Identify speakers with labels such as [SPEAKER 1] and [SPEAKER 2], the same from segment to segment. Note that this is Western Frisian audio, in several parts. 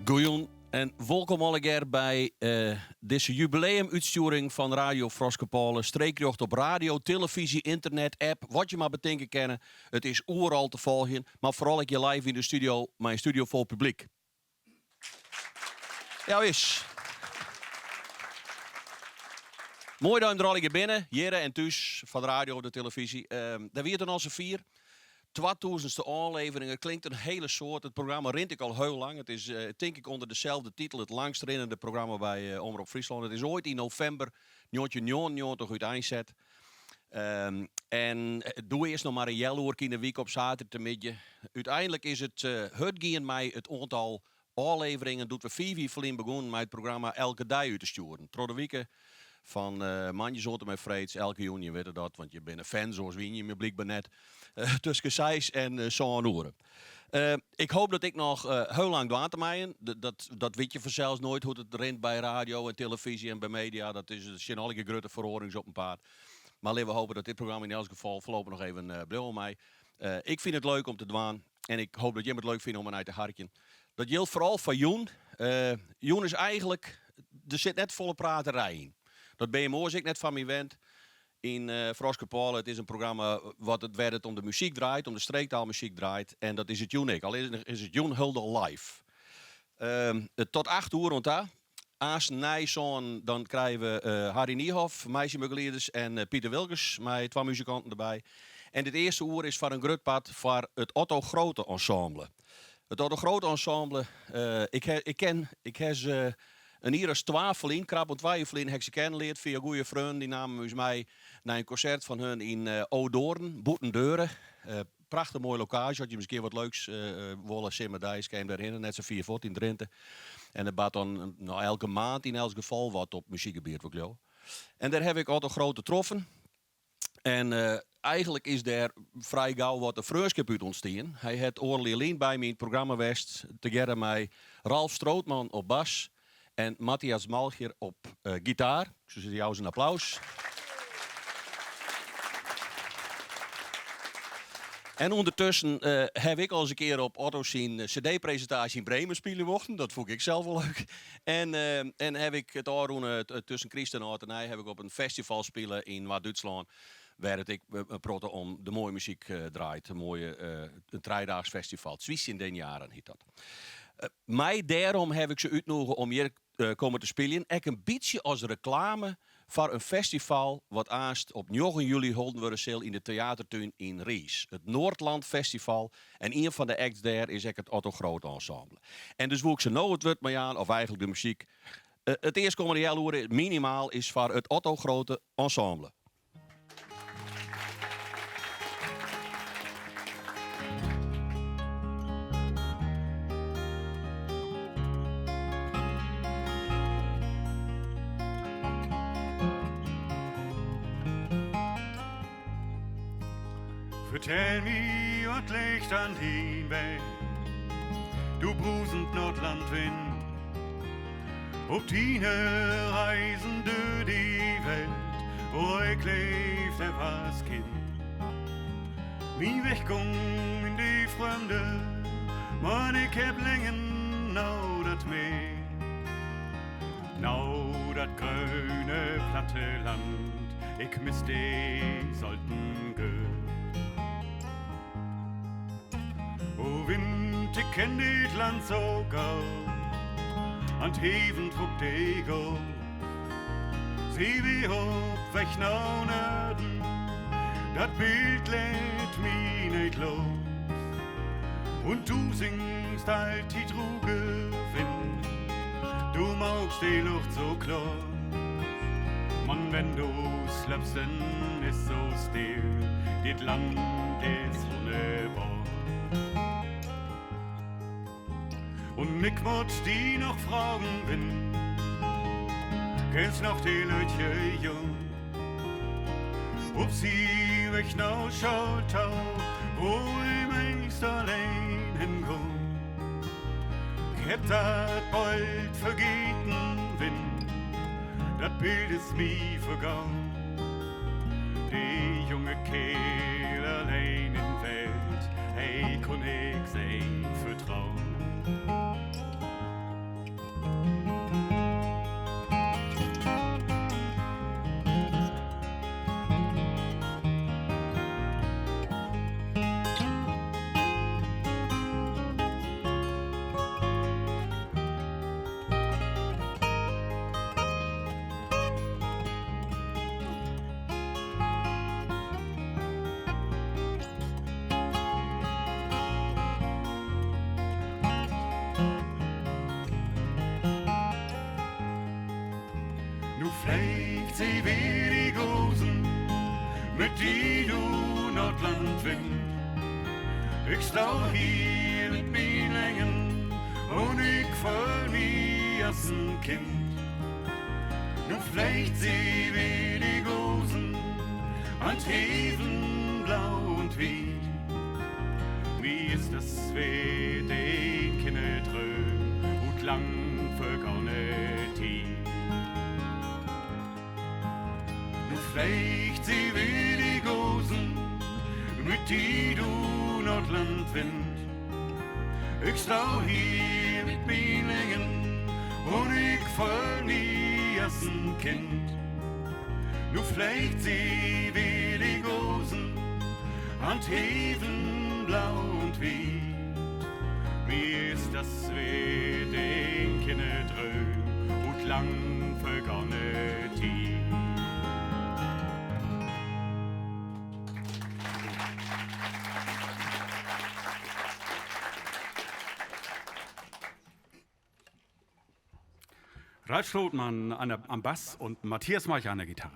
[SPEAKER 1] Goejûn en wolkom allegear by dizze jubileumútstjoering fan Radio Froskepôle. Streekrjocht op radio, televyzje, ynternet, app, wat je mar betinke kinne. It is oeral te folgjen, mar foaral ek hjir live yn de studio mei in studio fol publyk. Jawis. Moai dat jim der allegear binne, hjirre en thús, foar de radio of de televyzje. Dêr wie it dan al safier. Twatûzenste ôflevering, it klinkt in hiele soad. It programma rint ek al hiel lang. It is tink ik ûnder deselde titel it langst rinnende programma by Omrop Fryslân. It is oait yn novimber 1999 úteinset. En doe earst noch mar in healoerke yn de wike op saterdei-middei. Uteinlik is it hurd gien mei it oantal ôfleveringen doe't we fiif jier ferlyn begûnen mei it programma elke dei út te stjoeren. Troch de wike, fan moandeis oant en mei freeds, elke jûn, jim witte dat, want jim binne fans, oars wiene jim blykber net, tusken seis en sân oere. Ik hoop dat ek noch hiel lang dwaan te meien. Dat wit je fansels noait hoe't it rint by radio en televyzje en by media. Dat is tsjin allegear grutte feroarings op 'en paad. Mar litte we hope dat dit programma yn elts gefal foarlopich noch even bliuwe mei. Ik fyn it leuk om te dwaan en ik hoop dat jim it leuk fine om nei te harkjen. Dat jildt foaral foar jûn. Jûn is eigenlik, der sit net folle praterij yn. Dat binne jim oars ek net fan my wend. Yn Froskepôle, it is in programma wat it wêr't it om de muzyk draait, om de streektaalmuzyk draait en dat is it jûn ek. Al is it jûn hielendal live. Tot acht oer oan ta. Aansten nei sânen dan krije we Harry Niehof mei syn begelieders en Piter Wilkens mei twa muzikanten derby. En dit earste oer is foar in grut part foar it Otto Grote Ensemble. It Otto Grote Ensemble, ik ik ken, ik ha se in jier as twa ferlyn, krap oan twa jier ferlyn, ha ik se kennen leard fia goede freonen. Dy namen ús mei nei in konsert fan hun yn Odoorn, bûten Deure. Prachtich moaie lokaasje, as je ris in kear wat leuks wolle simmerdeis, kin je dêrhinne, net sa fier fuort yn Drinte. En der bart dan no elke maand yn elts gefal wat op muzykgebiet, wat ik leau. En dêr haw ik Otto Grote troffen. En eigenlik is dêr frij gau wat in freonskip út ûntstien. Hy hat oardel jier lyn by my yn it programma west, tegearre mei Ralf Strootman op bas en Matthias Malcher op gitaar. Ik soe sizze, jou se in applaus. En ûndertusken haw ik al ris in kear op Otto syn cd-presintaasje yn Bremen spylje mochten. Dat fûn ik ek sels wol leuk. En en haw ik it ôfrûne tusken kryst en âld en nij haw ik op in festival spile yn Noard-Dútslân, wêr it ek in protte om de moaie muzyk draait. In moaie in trijedaags festival. Zwischen den Jahren hyt dat. Mei dêrom haw ik se útnûge om hjir komme te spyljen, ek in bytsje as reklame foar in festival wat aanst op njoggen july holden wurde sil yn de Theatertún yn Riis, it Noordland Festival. En ien fan de acts dêr is ek it Otto Groot Ensemble. En dus woe ik se no it wurd mei jaan, of eigenlik de muzyk. It earstkommende healoere minimaal is foar it Otto Grote Ensemble.
[SPEAKER 2] Fertel my, wat licht oan dyn weg, du brusend Nordlandwind? Op dine Reisen deur die Welt, wo ik leefd heb as Kind. Myn Weg gong in die Fremde, man ik heb lengen no dat Meer, no dat grüne platte Land, ik miss die solten Geur. O Wind, ik ken dit Land so goud, An 't Heven truck de golf. Sie wie op Weg no Norden, dat Bild lät mi nit los. Und du singst altid ruge Wind, du maukst die Lucht so kloor. Man, wenn du slöpst, denn is so still, dit Land is wunnebar. Und ik mott di noch fragen, Wind, kennst noch die lütje Jung? Ob sie weg no Schaltau, wo i meist allein hingong? 'K heb dat bald vergeten, Wind, dat Bild is mi vergang. Die junge Kerl allein in Welt, hey, konn ik sein vertrauen. Vlijt ze weer die gozen, met die doe Nordland wind. Ik sta hier mit mijn Längen und ich fühl mich als ein Kind. Nu vlijt sie weer die Gosen, an Heven blau und wied. Wie ist das weh den Kinnetröm und lang vergangene Tid. Nu vlijt sie weer die Gosen, mit die du Nordland wind. Ik sta hier mit mijn Längen und ich fühl mich als ein Kind. Nu vlijt sie weer die Gosen, an Heven blau und wied. Mir ist das weh den Kinnetröm und lang vergangene Tid.
[SPEAKER 3] Ralf Schlotmann am Bass und Matthias March an der Gitarre.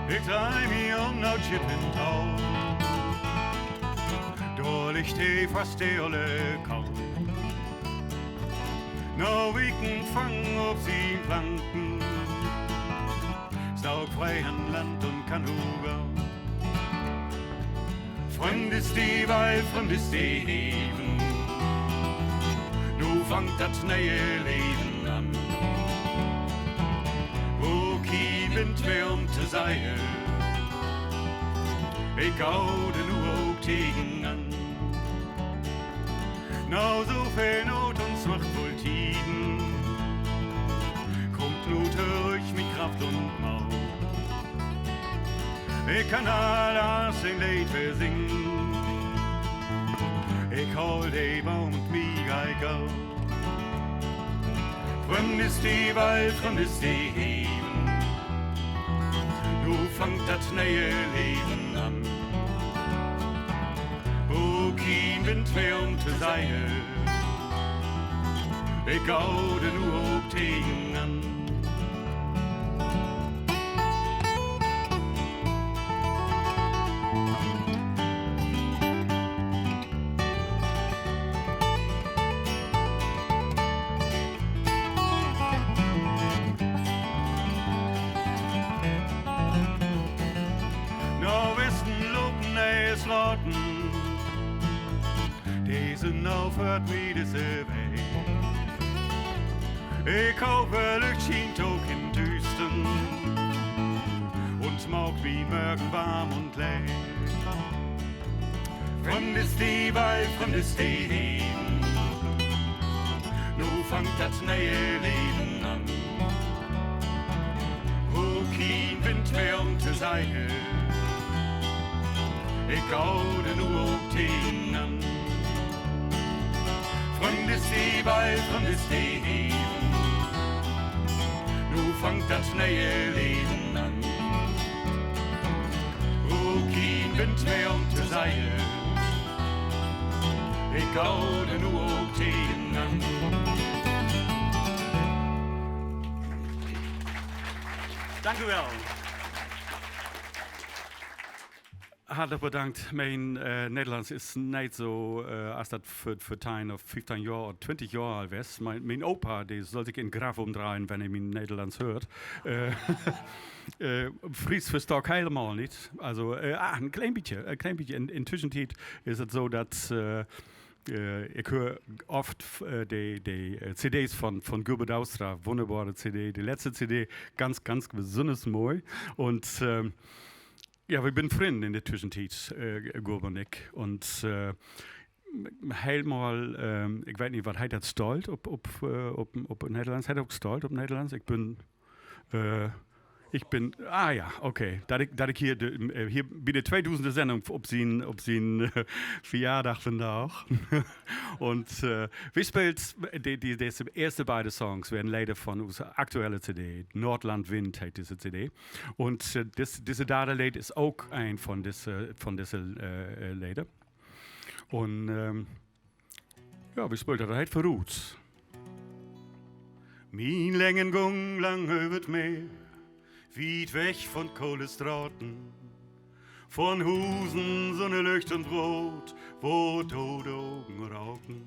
[SPEAKER 2] Ik draai me om naar Chippendal. Daar ligt hij vast de alle kant. Nou ik fang op zijn flanken. Stauk frei an Land und kann Huger. Fremd ist die Wei, fremd ist die Heven. Nu fangt dat neue Leben an. Wo kien Wind mehr um te seien. Ik hou de nu ook tegen an. Nou so viel Not und smachtvoll Tiden, kommt nu terug mit Kraft und Maul. Ik kann alles in Lied weer singen. Ik hol de Baum und mi gau. Fremd ist die Wald, fremd ist die Heven. Nu fangt dat neue Leben an. Wo kien Wind mehr um te seien. Ik hou de nu ook tegen an. Nou Westen lopen nee slotten. Deze nou voert mij deze weg. Ik hoop lucht schient ook in Düsten und macht wie Morgen warm und leer. Fremd ist die Wald, fremd ist die Heven. Nu fangt dat neue Leben an. Wo kien Wind mehr um te seien. Ik hou de nu ook tegen an. Fremd ist die Wald, fremd ist die Heven. Nu fangt dat neue Leben an. Wo kien Wind mehr um te seien. Ik hou de nu ook tegen an.
[SPEAKER 3] Dank u wel. Hartelijk bedankt. Mijn Nederlands is niet zo als dat voor 10 of 15 jaar of 20 jaar al was. Mijn opa die zal zich in graf omdraaien wanneer hij mijn Nederlands hoort. Fries versta ik helemaal niet. Also, een klein beetje. Een klein beetje. In tussentijd is het zo dat ik hoor oft de CD's van Gurbe Douwstra, wunderbare CD. De letzte CD, ganz, ganz besonders mooi. Und ja, we zijn vrienden in de tussentijd, Gurbe en ik. Und helemaal, ik weet niet wat hij dat stolt op Nederlands. Hij ook stolt op Nederlands. Ik ben, Ik bin, ah ja, oké. Dat ik, dat ik hier, de, hier by de 2000. Sendung op syn Verjaardag vandaag. Und wi spillt die, die, dizze earste beide Songs wienen Lieder fan ús aktuelle CD. Nordland Wind heet dizze CD. Und dizze derde Lied is ek een fan dizze Lieder. Un ja, wi spilt dat, dat heet Foarút.
[SPEAKER 2] Mien Lengen gong lang över 't Meer, wiet weg von Kolestraten, von Husen, Sonne, Lücht und Brot, wo dode Ogen rauken.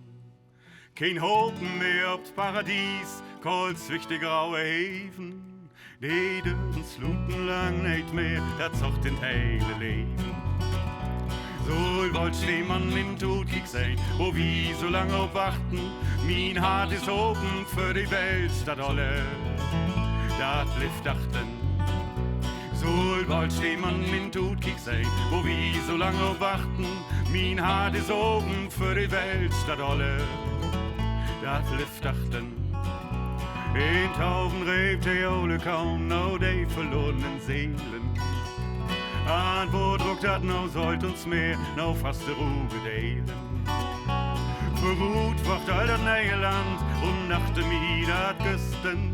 [SPEAKER 2] Keen Hopen mehr op 't Paradies, kalt sich de graue Heven, de Dören sluten lang nait mehr, dat zocht in't heele Leven. Soll bald de Mann in't Utkiek zijn, wo wi so lang op wachten. Mien Hart is open för de Welt, dat Olle, dat blift achten. Soll bald de Mann in't Utkiek zijn, wo wi so lang op wachten. Mien Hart is open för de Welt, dat Olle, dat blift achten. In Tauben reept de ole kaum no de verlorenen Seelen. An wo druckt dat nou sollt uns meer, nou fast de Ruhe delen. Foarút wacht al dat nije Land un achter mi dat Güsten.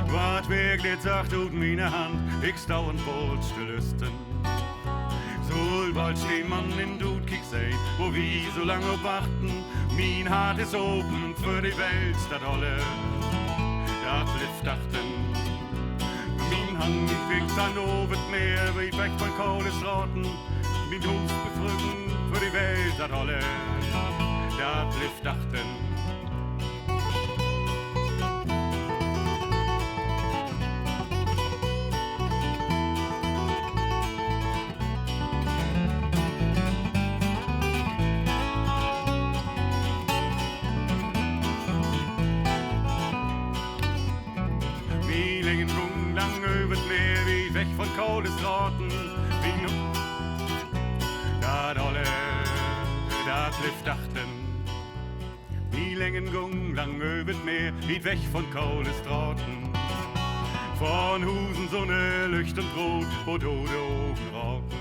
[SPEAKER 2] Wat weer glitt sacht út miene Hand, ik stau un wollt de lüsten. Soll bald de Mann in't Utkiek zijn, wo wi so lang op wachten. Mien Hart is open för de Welt, dat Olle, dat blift achten. Mien Hand fix an over 't Meer, wiet weg von Kolestraten. Mien Hus befrücken för de Welt, dat Olle, dat blift achten. Mien Lengen gong lang över 't Meer, wiet weg von Kolestraten. Mien dat Olle, dat blift achten. Mien Lengen gong lang över 't Meer, wiet weg von Kolestraten. Von Husen, Sonne, Lücht und Brot, wo dode Ogen rauken.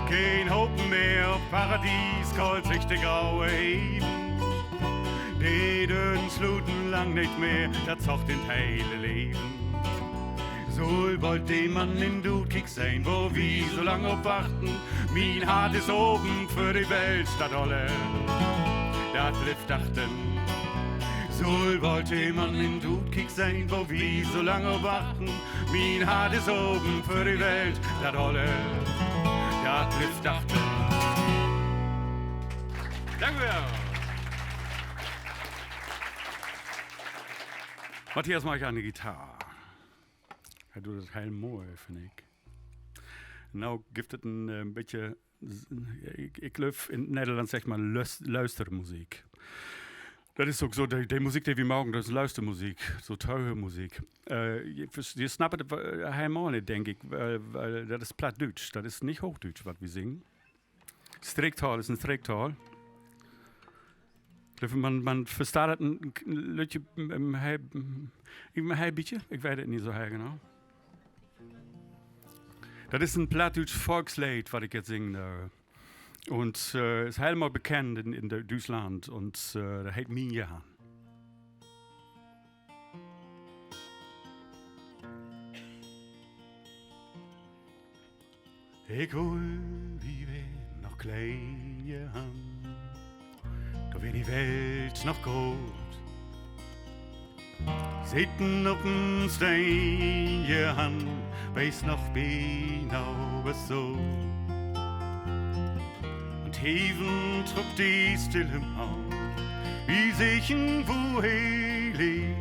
[SPEAKER 2] Keen Hopen mehr op Paradies, kalt sich de graue Heven. De Dören sluten lang nait mehr, dat zocht in't heele Leven. Soll bald de Mann in't Utkiek zijn, wo wi so lang op wachten. Mien Hart is open för de Welt, dat Olle, dat blift achten. Soll bald de Mann in't Utkiek zijn, wo wi so lang op wachten. Mien Hart is open för de Welt, dat Olle, dat blift achten.
[SPEAKER 3] Dank u wel. Matthias maakt aan de gitaar. Hy doet it hiel moai, fyn ik. Nou gift it in bytsje, ik leau yn Nederlân seit men luistermuzyk. Dat is ek so, de muzyk dy't wy meitsje, dat is luistermuzyk, so toehearmuzyk. Je snappe it hielendal net, tink ik, want dat is Plattdüütsk, dat is net Hoochdüütsk, wat wy synge. Streektaal is in streektaal. Men ferstiet it in lytsje, in hiel bytsje, ik wit it net sa hiel genau. Dat is in Plattdüütsk Volkslied, wat ik jest syng. Un is hielendal bekend yn Dútslân un dat heet Mien Jehan.
[SPEAKER 2] Ik wol, wi wienen noch klein, Jehan, do wier die Welt noch groot. Sitten op'n Steen, Jehan, wees noch genau es so. Un d'Heven trok die stille Maun, wi seggen wo he leeg.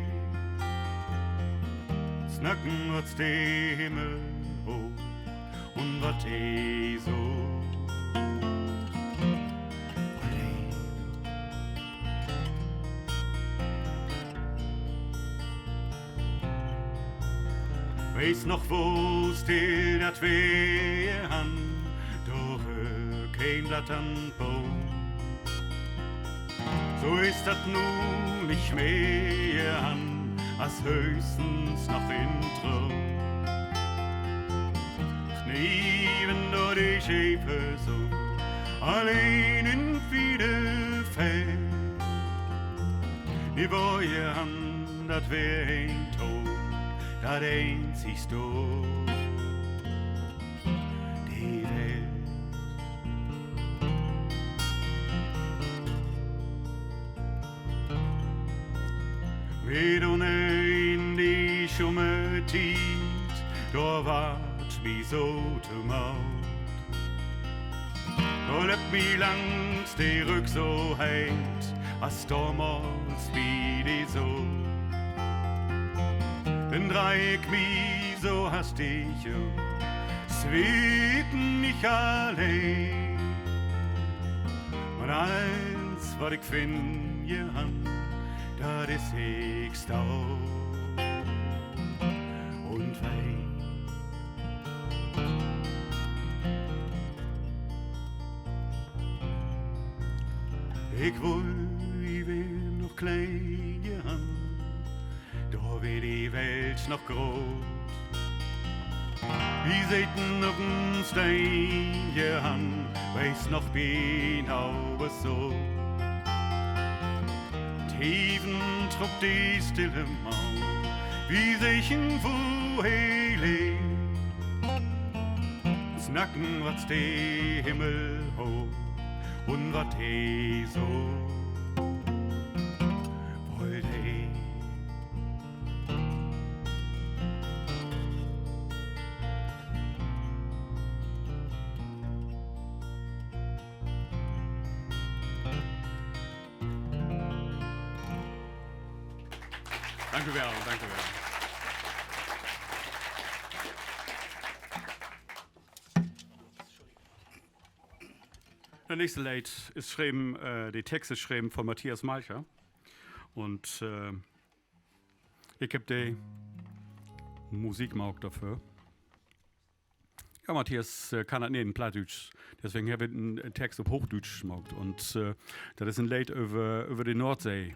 [SPEAKER 2] Snacken wat de Himmel hoog un wat he so leeg. Wees noch wo still dat wier, Jehan, do rör keen Blatt an'n Boom. So is dat nu nich mehr, Jehan, as höchstens noch in Troom. Leven door de schepen zo, alleen in het wiede veld. Die je han dat weer een toon, dat eens door die Welt. Mit in die schumme Tiet, da wart mi so te maut. Da löpt mi langs de Rück so heit, as damals wie die so. Dann dreh ich mi so hastig um, s nicht allein. Und eins, wat ich find, han, dat is ich Staub und Wein. Ich woll, ich wär noch klein, Johann, da wär die Welt noch groß. Wie säten auf dem Stein, Johann, weiß noch genau was so. Teven trupp die stille Maul, wie sich ein Vogel Snacken, was de Himmel hoch und wat he so wollt he.
[SPEAKER 3] Dank u wel, dank u wel. Der nächste Lied ist geschrieben, die Text ist geschrieben von Matthias Malcher. Und ich habe die Musik gemacht dafür. Ja, Matthias kann das nicht in Plattdeutsch, deswegen habe ich einen Text auf Hochdeutsch gemacht. Und das ist ein Lied über die Nordsee,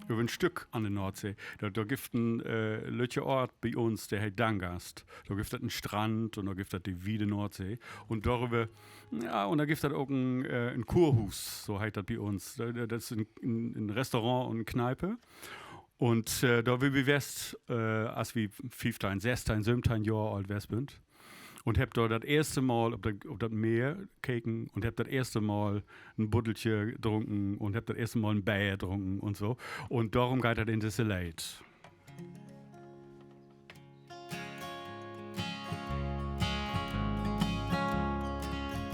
[SPEAKER 3] über ein Stück an der Nordsee. Da gibt ein lütje Ort bei uns, der heißt Dangast. Da gibt es einen Strand und da gibt es die Wiede Nordsee. Und darüber, ja, und da gibt es auch ein Kurhus, so heißt das bei uns. Das ist ein Restaurant und eine Kneipe. Und da will wir west, als wir 15, 16, 17 Jahre alt west sind. Und hab da das erste Mal auf das Meer gekeken und hab das erste Mal ein Buddelchen getrunken und hab das erste Mal ein Bier getrunken und so. Und darum geht das in diese Lied.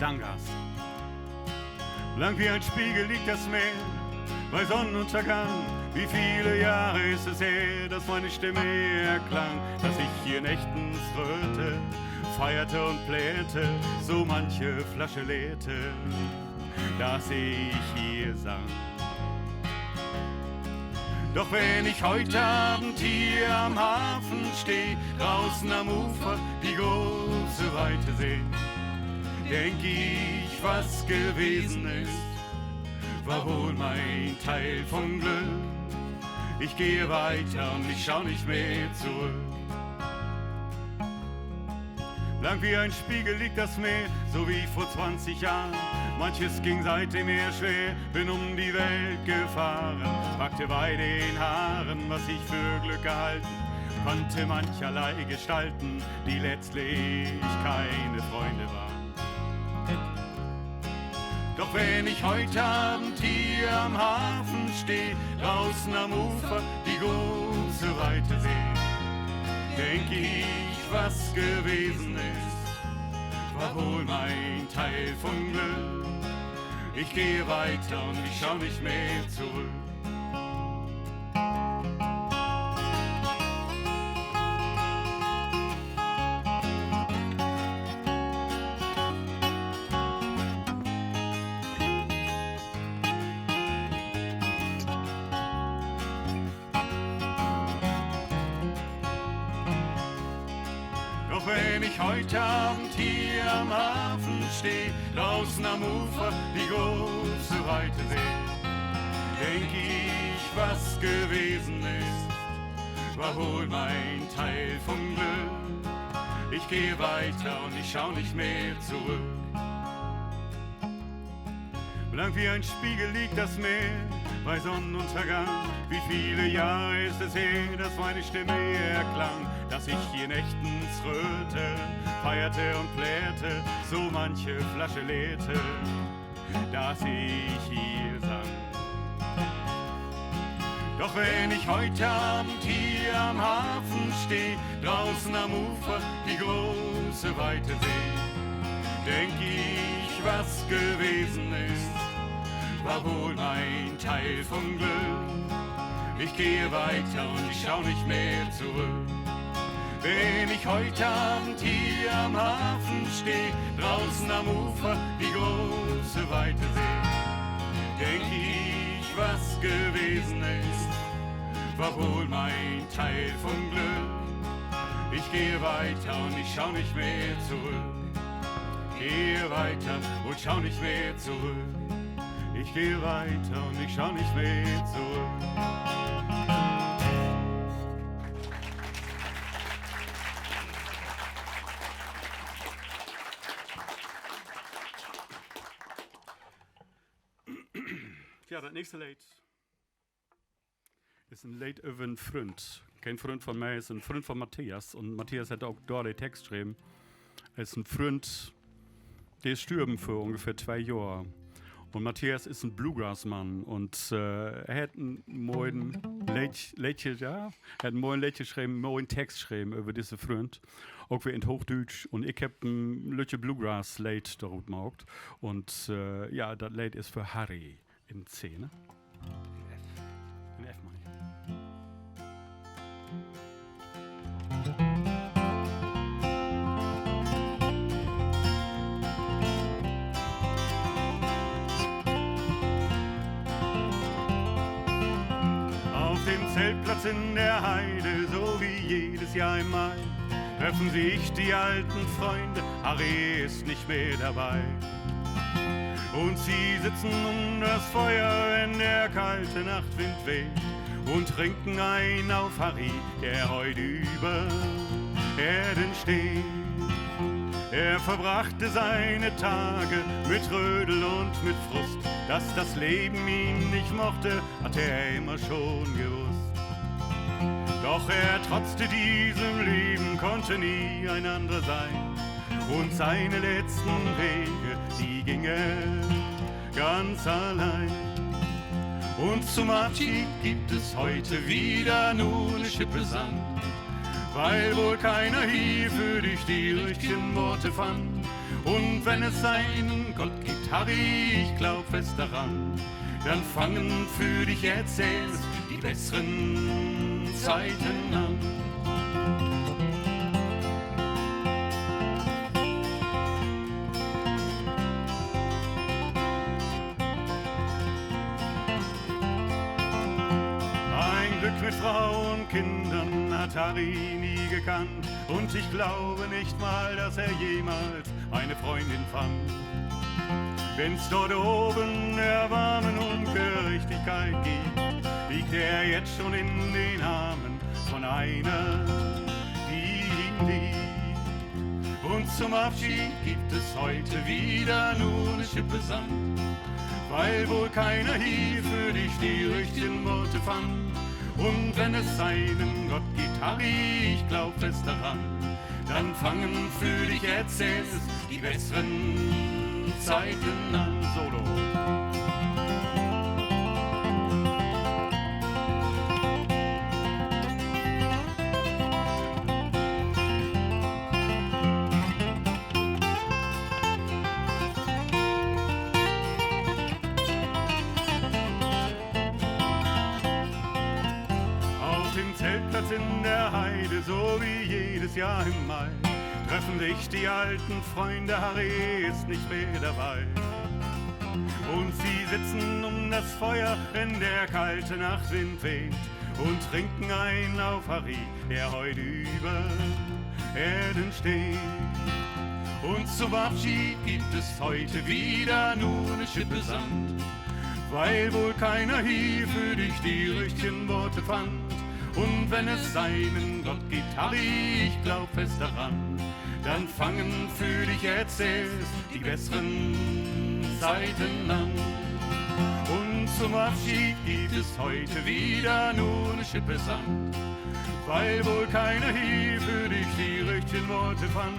[SPEAKER 3] Dangast.
[SPEAKER 2] Blank wie ein Spiegel liegt das Meer bei Sonnenuntergang. Wie viele Jahre ist es her, dass meine Stimme erklang, dass ich hier nächtens rührte, feierte und pläte, so manche Flasche leerte, dass ich hier sang. Doch wenn ich heute Abend hier am Hafen steh, draußen am Ufer die große Weite seh, denk ich, was gewesen ist, war wohl mein Teil vom Glück. Ich gehe weiter und ich schau nicht mehr zurück. Blank wie ein Spiegel liegt das Meer, so wie vor 20 Jahren. Manches ging seitdem eher schwer, bin um die Welt gefahren, packte bei den Haaren, was ich für Glück gehalten, konnte mancherlei gestalten, die letztlich keine Freunde waren. Doch wenn ich heute Abend hier am Hafen steh, draußen am Ufer die große Weite seh, denk ich, was gewesen ist, war wohl mein Teil vom Glück. Ich gehe weiter und ich schau nicht mehr zurück. Doch wenn ich heute Abend hier am Hafen steh, draußen am Ufer die große Weite seh, denk ich, was gewesen ist, war wohl mein Teil vom Glück. Ich gehe weiter und ich schau nicht mehr zurück. Blank wie ein Spiegel liegt das Meer bei Sonnenuntergang. Wie viele Jahre ist es her, dass meine Stimme erklang, dass ich hier nächtens rührte, feierte und plärrte, so manche Flasche leerte, dass ich hier sang. Doch wenn ich heute Abend hier am Hafen steh, draußen am Ufer die große Weite seh, denk ich, was gewesen ist, war wohl mein Teil vom Glück. Ich gehe weiter und ich schau nicht mehr zurück. Wenn ich heute Abend hier am Hafen steh, draußen am Ufer die große Weite seh, denk ich, was gewesen ist, war wohl mein Teil vom Glück. Ich gehe weiter und ich schau nicht mehr zurück. Gehe weiter und schau nicht mehr zurück. Ich gehe weiter und ich schau nicht mehr zurück.
[SPEAKER 3] Ja, dat nächste Lied is in Lied över en Fründ. Kein Fründ von mir, is en Fründ von Matthias. Und Matthias hat auch dort den Text geschrieben. Er ist ein Fründ, der ist stürben für ungefähr 2 Jahre. Und Matthias ist ein Bluegrass-Mann und er hat einen moin Liedje, ja, er hat einen moin Liedje geschrieben, moin Text geschrieben über diese Freund, auch wie in Hochdeutsch. Und ich hab ein Lütje Bluegrass-Lied darüber gemacht. Und ja, das Lied ist für Harry in C, ne? In F, meine ich.
[SPEAKER 2] Auf dem Zeltplatz in der Heide, so wie jedes Jahr im Mai, treffen sich die alten Freunde, Harry ist nicht mehr dabei. Und sie sitzen um das Feuer, wenn der kalte Nachtwind weht, und trinken ein auf Harry, der heut über Erden steht. Er verbrachte seine Tage mit Rödel und mit Frust, dass das Leben ihn nicht mochte, hat er immer schon gewusst. Doch er trotzte diesem Leben, konnte nie ein anderer sein. Und seine letzten Wege, die gingen ganz allein. Und zum Abschied gibt es heute wieder nur eine Schippe Sand, weil wohl keiner hier für dich die richtigen Worte fand. Und wenn es einen Gott gibt, Harry, ich glaub fest daran, dann fangen für dich jetzt erst die besseren Zeiten an. Ein Glück mit Frau und Kindern hat Harry nie gekannt, und ich glaube nicht mal, dass er jemals eine Freundin fand. Wenn's dort oben Erbarmen und Gerechtigkeit gibt, liegt er jetzt schon in den Armen von einer, die ihn liebt. Und zum Abschied gibt es heute wieder nur eine Schippe Sand, weil wohl keiner hier für dich die richtigen Worte fand. Und wenn es einen Gott gibt, Harry, ich glaub fest daran, dann fangen für dich jetzt erst die besseren Zeiten an. Solo. Auf dem Zeltplatz in der Heide, so wie jedes Jahr im Mai, treffen sich die alten Freunde, Harry ist nicht mehr dabei. Und sie sitzen um das Feuer, wenn der kalte Nachtwind weht, und trinken ein auf Harry, der heut über Erden steht. Und zum Abschied gibt es heute wieder nur eine Schippe Sand, weil wohl keiner hier für dich die richtigen Worte fand. Und wenn es einen Gott gibt, Harry, ich glaub fest daran, Dann fangen für dich jetzt erst die besseren Zeiten an. Und zum Abschied gibt es heute wieder nur ne Schippe Sand, weil wohl keiner hier für dich die richtigen Worte fand.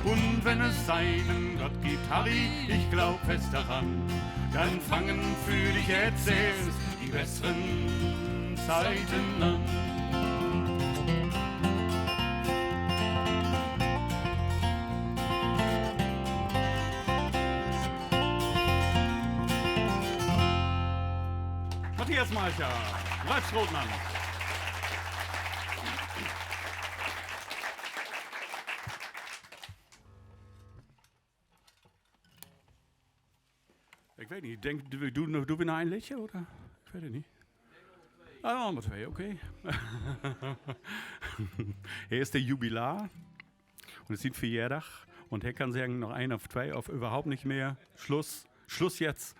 [SPEAKER 2] Und wenn es einen Gott gibt, Harry, ich glaub fest daran, dann fangen für dich jetzt erst die besseren Zeiten an.
[SPEAKER 3] Matthias Malcher, Ralf Strothmann. Ik weet niet, denk, doen, doen we nou een liedje? Oder? Ik weet het niet. Ah, maar twee, oké. Er ist der Jubilar und es ist verjaardag. Und er kann sagen, noch ein auf zwei, auf überhaupt nicht mehr. Schluss, Schluss jetzt.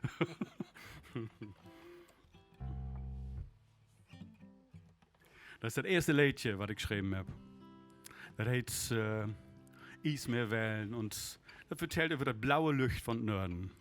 [SPEAKER 3] Dat is het eerste liedje wat ik geschreven heb. Dat heet uh, IJsmeerwellen und dat vertelt over dat blauwe lucht van het Noorden.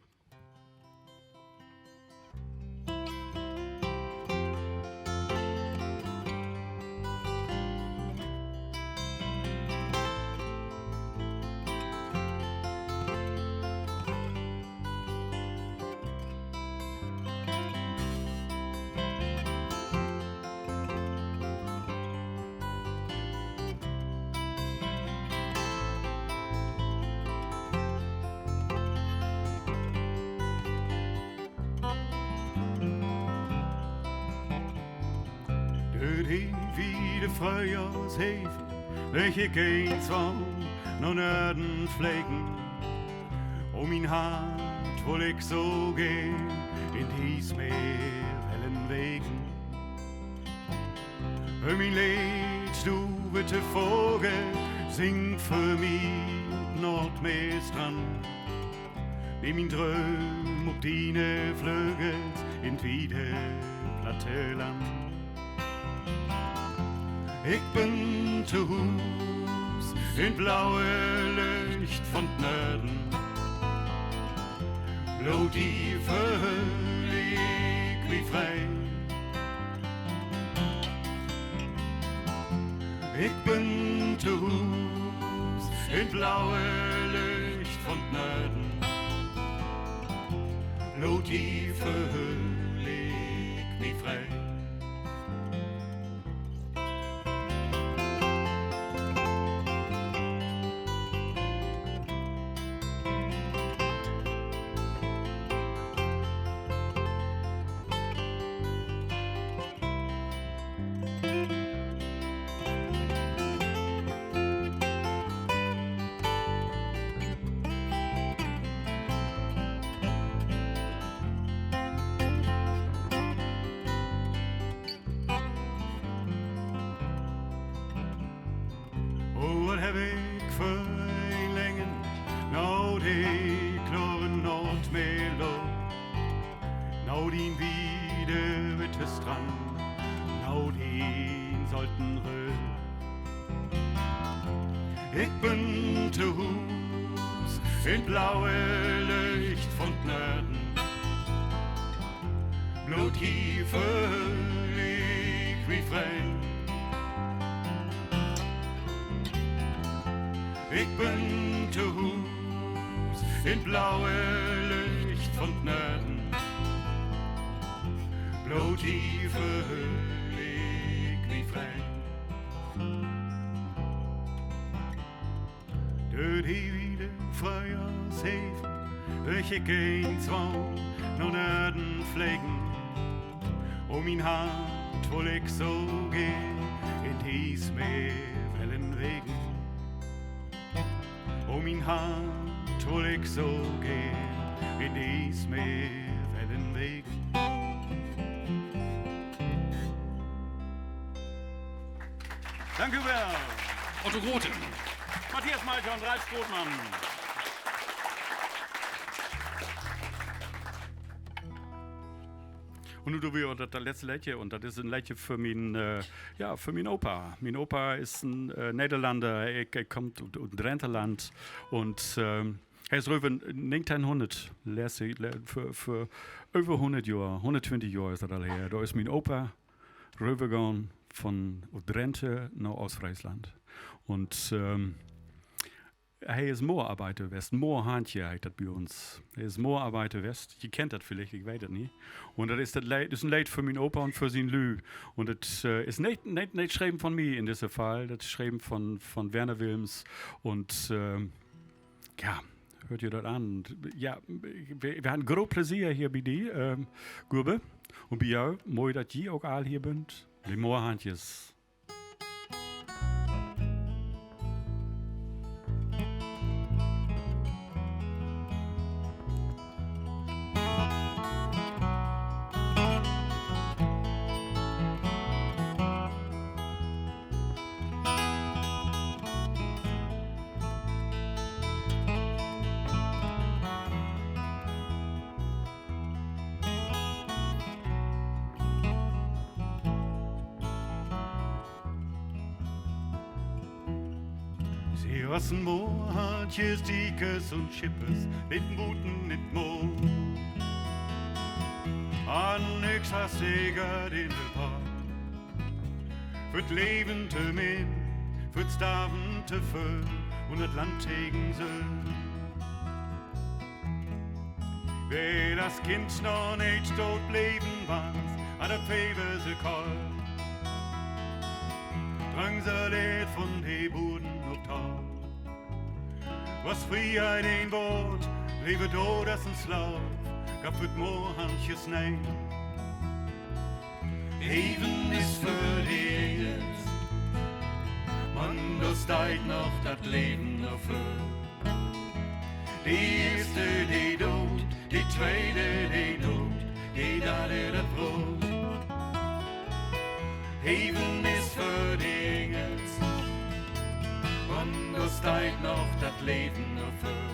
[SPEAKER 2] Wie de Frühjahrsheven, leg ik eens van naar Norden vliegen. Om mijn hart wil ik zo gehen in dies Meer wellen wegen. Für mein Lied, du witte Vogel, sing für mich Nordmeerstrand. Nimm mein Dröm op dine Flügels in wieder platte Land. Ik bin te Hus in blaue Licht von Nörden. Blau die völlig wie frei. Ik bin te Hus in blaue Licht von Nörden. Blau die völlig wie frei. Oh, wat heb ik verlengen, nou die klare Nordmeerlo. Nou die wieder witte Strand, nou die sollten Röhr. Ik bin te Hus in blaue Licht von Nörden. Blut hier völlig wie frei. Ik bin te Hus in blaue Licht von Nörden. Blau die völlig wie frei. Door die wieder Frühjahrsheven, welche geen Zwang naar Norden vliegen. Um mein Hart wohl ich so gehen in dies Meer Wellen wegen. Um mein Hart wohl ich so gehen in dies Meer Wellen wegen.
[SPEAKER 3] Dank u wel.
[SPEAKER 1] Otto Grote.
[SPEAKER 3] Matthias Malcher und Ralf Strothmann. Un nu doe wi dat letzte Leedje. Un dat is en Leedje för mien, ja, för mien Opa. Mien Opa is en Nederlander, he kommt ut Drenterland. Un he is röver 1900, för över 100 Johr, 120 Johr is dat al her. Dor is mien Opa rövergohn von Drenthe no Ostfriesland. Un he is Moorarbeiter west. Moorhaantje heit dat bi uns. He is Moorarbeiter west. Je kennt dat villicht, ik weet dat nich. Un dat is dat Leed, is en Leed för mien Opa un för sien Lü. Un dat is nich schreven von mi in disse Fall. Dat is schreven von Werner Wilms. Un ja, hört je dat an. Ja, wi harrn groot Plezier hier bi di, Gurbe. Un bi jou, mooi dat ji ok al hier bünt. De Moorhaantjes.
[SPEAKER 2] Se wassen Moorhaantjes, Diekes un Schippers, lebten buten in't Moor. An nix has zeker in de paar. För 't Leven te min, för 't Starven te völ un dat Land tegen se. Well das Kind noch nich dood bleven was, an dat Fever so kalt, drang se Leed von de Boden op Tal. Was Freiheit een Wort, leve dood as en Slaaf, gaf het Moorhaantjes nee. Leven is för de Engels, man, dor steiht noch dat Leven noch vör. De eerste, de dood, de tweede, de nood, de derde dat brood. Leven is för de Engels, man, dor steiht noch dat Leven noch vör.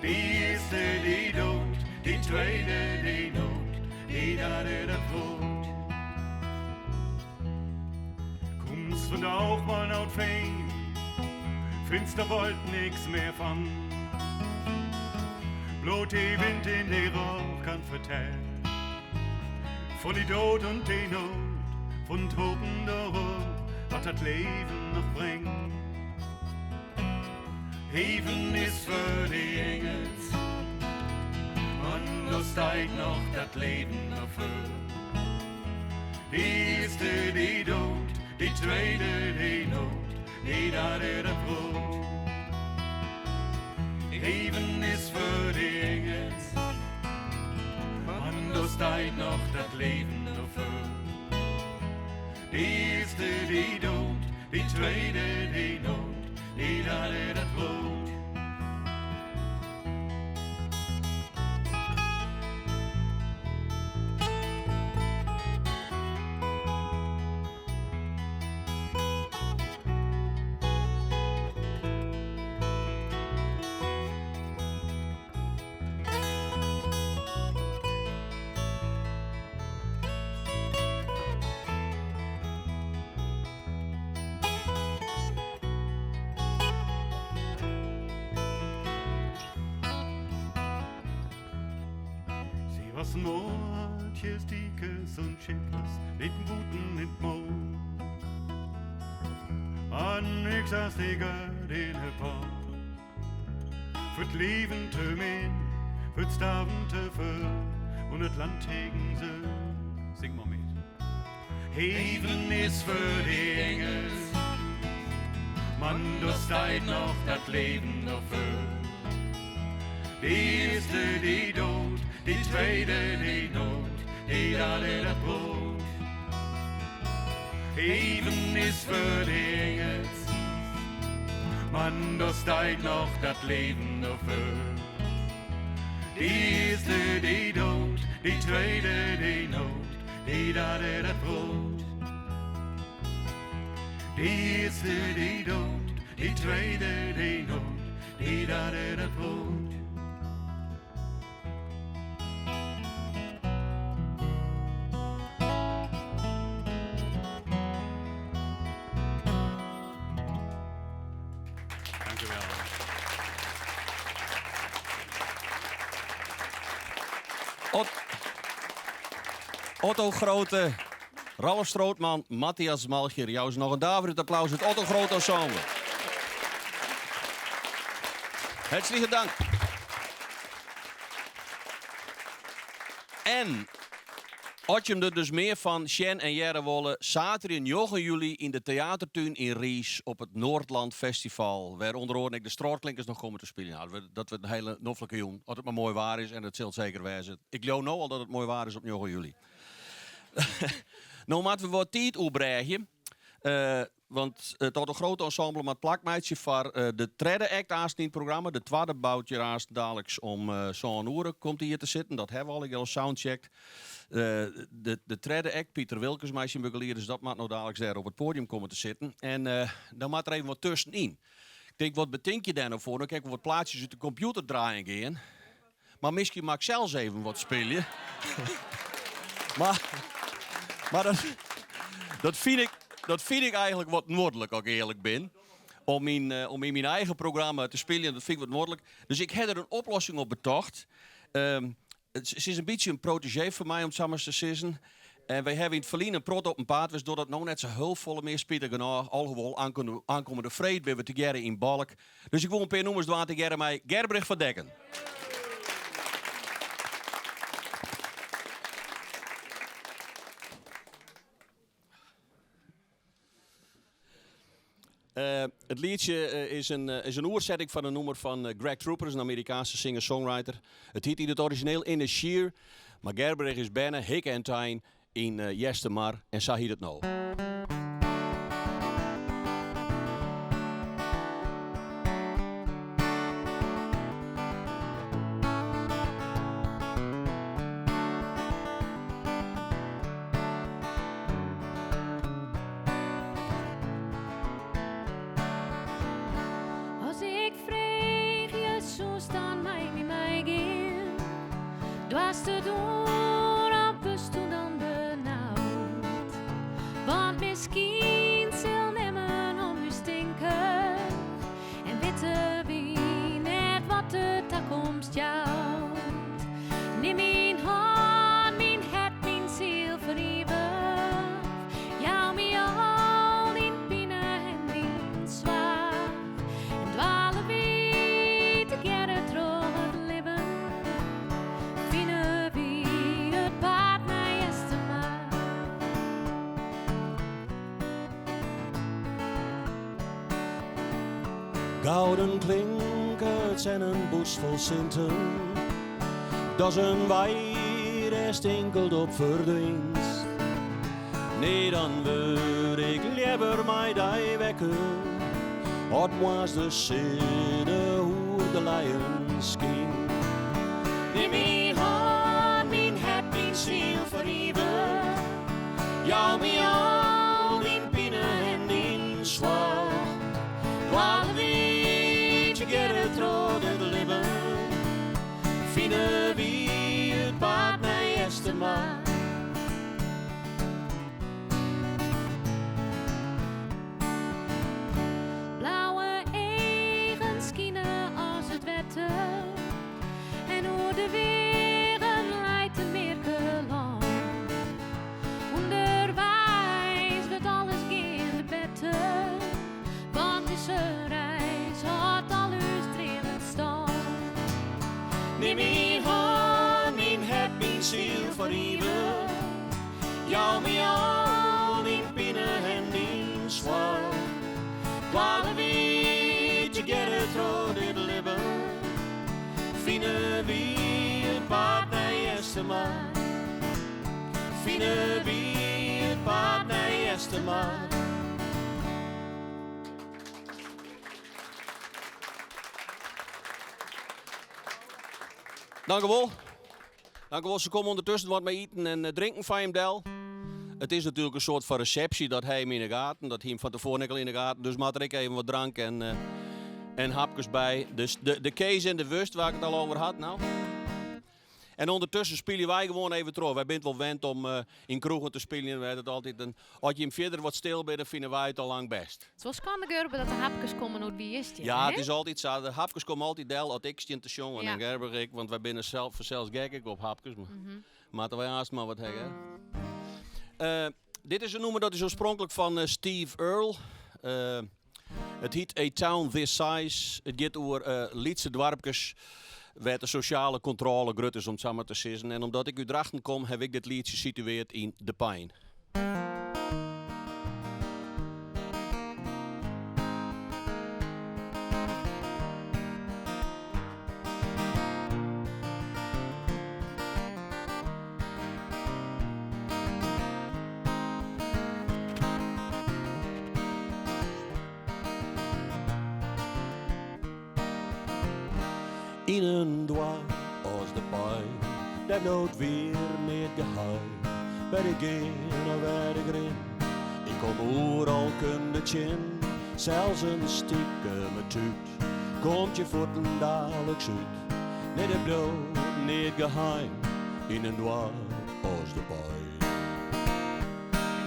[SPEAKER 2] De eerste, de dood, de tweede, de nood, de derde dat brood. Kummst vandaag mal na't Veen, finst dor bold nix mehr von. Bloot de Wind in de Roog kann vertellen von de Dood un de Nood, von 't Hopen dorop, wat dat Leven noch bringt. Leven is för de Engels, un dor steiht noch dat Leven noch vör. De eerste, de dood, de tweede, de nood, de derde dat brood. Leven is för de Engels, man, dor steiht noch dat Leven noch vör. De eerste, de dood, de tweede, de nood, de derde dat brood. Se wassen Moorhaantjes, Diekes un Schippers, lebten buten in't Moor. An nix as de Geld in he Paar. För 't Leven te min, för 't Starven te völ un et Land tegen se. Sing mal mit. Leven is för de Engels, man, dor steiht noch dat Leven noch vör. De eerste, de dood, de tweede, de nood, de derde dat brood. Leven is för de Engels, man, dor steiht noch dat Leven noch vör. De eerste, de dood, de tweede, de nood, de derde dat brood. De eerste, de dood, de tweede, de nood, de derde dat brood.
[SPEAKER 1] Otto Groote, Ralf Strootman, Matthias Malcher. Jou se noch in daverjend applaus, it Otto Groote Ensemble. Hertslike dank. En as jim der dus mear fan sjen en hearre wolle, saterdei njoggen july yn de Theatertún yn Riis op it Noordland Festival, wêr ûnder oaren ek de Strôtklinkers noch komme te spyljen. Nou, dat wurdt in hiele noflike jûn, as it mar moai waar is en dat sil it seker wêze. Ik leau no al dat it moai waar is op njoggen july. No moatte we wat tiid oerbrêgje. Want it Otto Groote Ensemble moat plak meitsje foar de tredde act aanst yn it programma. De twadde bout hjir aanst daliks om sân oere komt hy hjir te sitten. Dat hawwe we al, ik al soundcheckt. De tredde act, Piter Wilkens mei syn begelieders, dat moat no daliks dêr op it poadium komme te sitten. En dan moat der even wat tuskenyn. Ik tink, wat betink je dêr no foar? No kin ik wol wat plaatsjes út de kompjûter draaien gean. Mar miskien moat ik sels even wat spylje. Mar, mar dat, dat fyn ik, dat fyn ik eigenlik wat nuodlik, as ik earlik bin. Om yn, eh, om yn myn eigen programma te spyljen, dat fyn ik wat nuodlik. Dus ik ha der in oplossing op betocht. Ehm, it is in bytsje in protégé fan my, om it sa mar te sizzen. En wy hawwe yn it ferline in protte op 'en paad west, docht dat no net sa hiel folle mear, spitich genôch. Alhoewol, ankommende freed binne we tegearre yn Balk. Dus ik wol in pear nûmers dwaan tegearre mei Gerbrich van Dekken. It lietsje is in is in oersetting fan in nûmer fan Greg Trooper, in Amerikaanske singer-songwriter. It hiet yn it orizjineel Inisheer, mar Gerbrich is berne, hikke en tein yn Eastermar en sa hiet it no.
[SPEAKER 4] As ik freegje, soest dan mei my meigean? Doarst it oan of wurdsto dan benaud? Want miskien sil nimmen om ús tinke en witte wy net wat de takomst jout. Nim myn hân, myn hert, myn siel foar ivich. Jou my al dyn pine en dyn soarch. En dwale wy tegearre troch it libben. Fine wy it paad nei Eastermar.
[SPEAKER 1] Gouden klinkerts en in bûs fol sinten, dat is in wei dêr'tst inkeld op ferdwynst. Nee, dan wurd ik leaver mei dy wekker, as moarns de sinne oer de leien skynt. Nim myn hân, myn hert, myn siel foar ivich, jou my al dyn pine en dyn soarch. Dwale wy tegearre troch it libben, fine wy it paad nei Eastermar.
[SPEAKER 4] Blauwe eagen skine as it wetter en oer de weagen leit in mearke lân. Underweis wurdt alles geande better, want dizze reis hâldt al ús dreamen stân.
[SPEAKER 1] Nim myn hân, myn hert, myn siel foar ivich. Jou my al dyn pine en dyn soarch. Dwale wy tegearre troch dit libben, fine wy it paad nei Eastermar. Fine wy it paad nei Eastermar. Dankewol. Dankewol. Se komme ûndertusken wat mei iten en drinken foar jim del. It is natuerlik in soart fan resepsje, dat ha jim yn 'e gaten. Dat hie jim fan tefoaren ek al yn 'e gaten. Dus moat der ek even wat drank en, en hapkes by. Dus de, de kees en de wurst waar ik it al over had nou. En ûndertusken spylje wy gewoan even troch. Wy binne wol wend om yn kroegen te spyljen. Wy it altyd in, as jim fierder wat stil binne, fine wy it al lang bêst.
[SPEAKER 4] It is wol skande Gurbe dat de hapkes komme no't wy hjir stean.
[SPEAKER 1] Ja, it is altyd sa. De hapkes komme altyd del as ik stean te sjongen. En Gerbrich ek, want wy binne sels fansels gek ek op hapkes. Moatte wy aanst mar wat hawwe. Eh, dit is in nûmer dat is oarspronklik fan eh, Steve Earle. Eh, it hyt A Town This Size. It giet oer eh, lytse doarpkes wêr't de sosjale kontrôle grut is, om it sa mar te sizzen. En omdat ik út Drachten kom, haw ik dit lietsje situeard yn De Pein. Yn in doarp as De Pein, dêr bliuwt wier neat geheim. Wêr ik gean of wêr ik rin, ik kom oeral kunde tsjin. Sels in stikeme tút komt je fuortendaliks út. Nee, der bliuwt neat geheim yn in doarp as De Pein.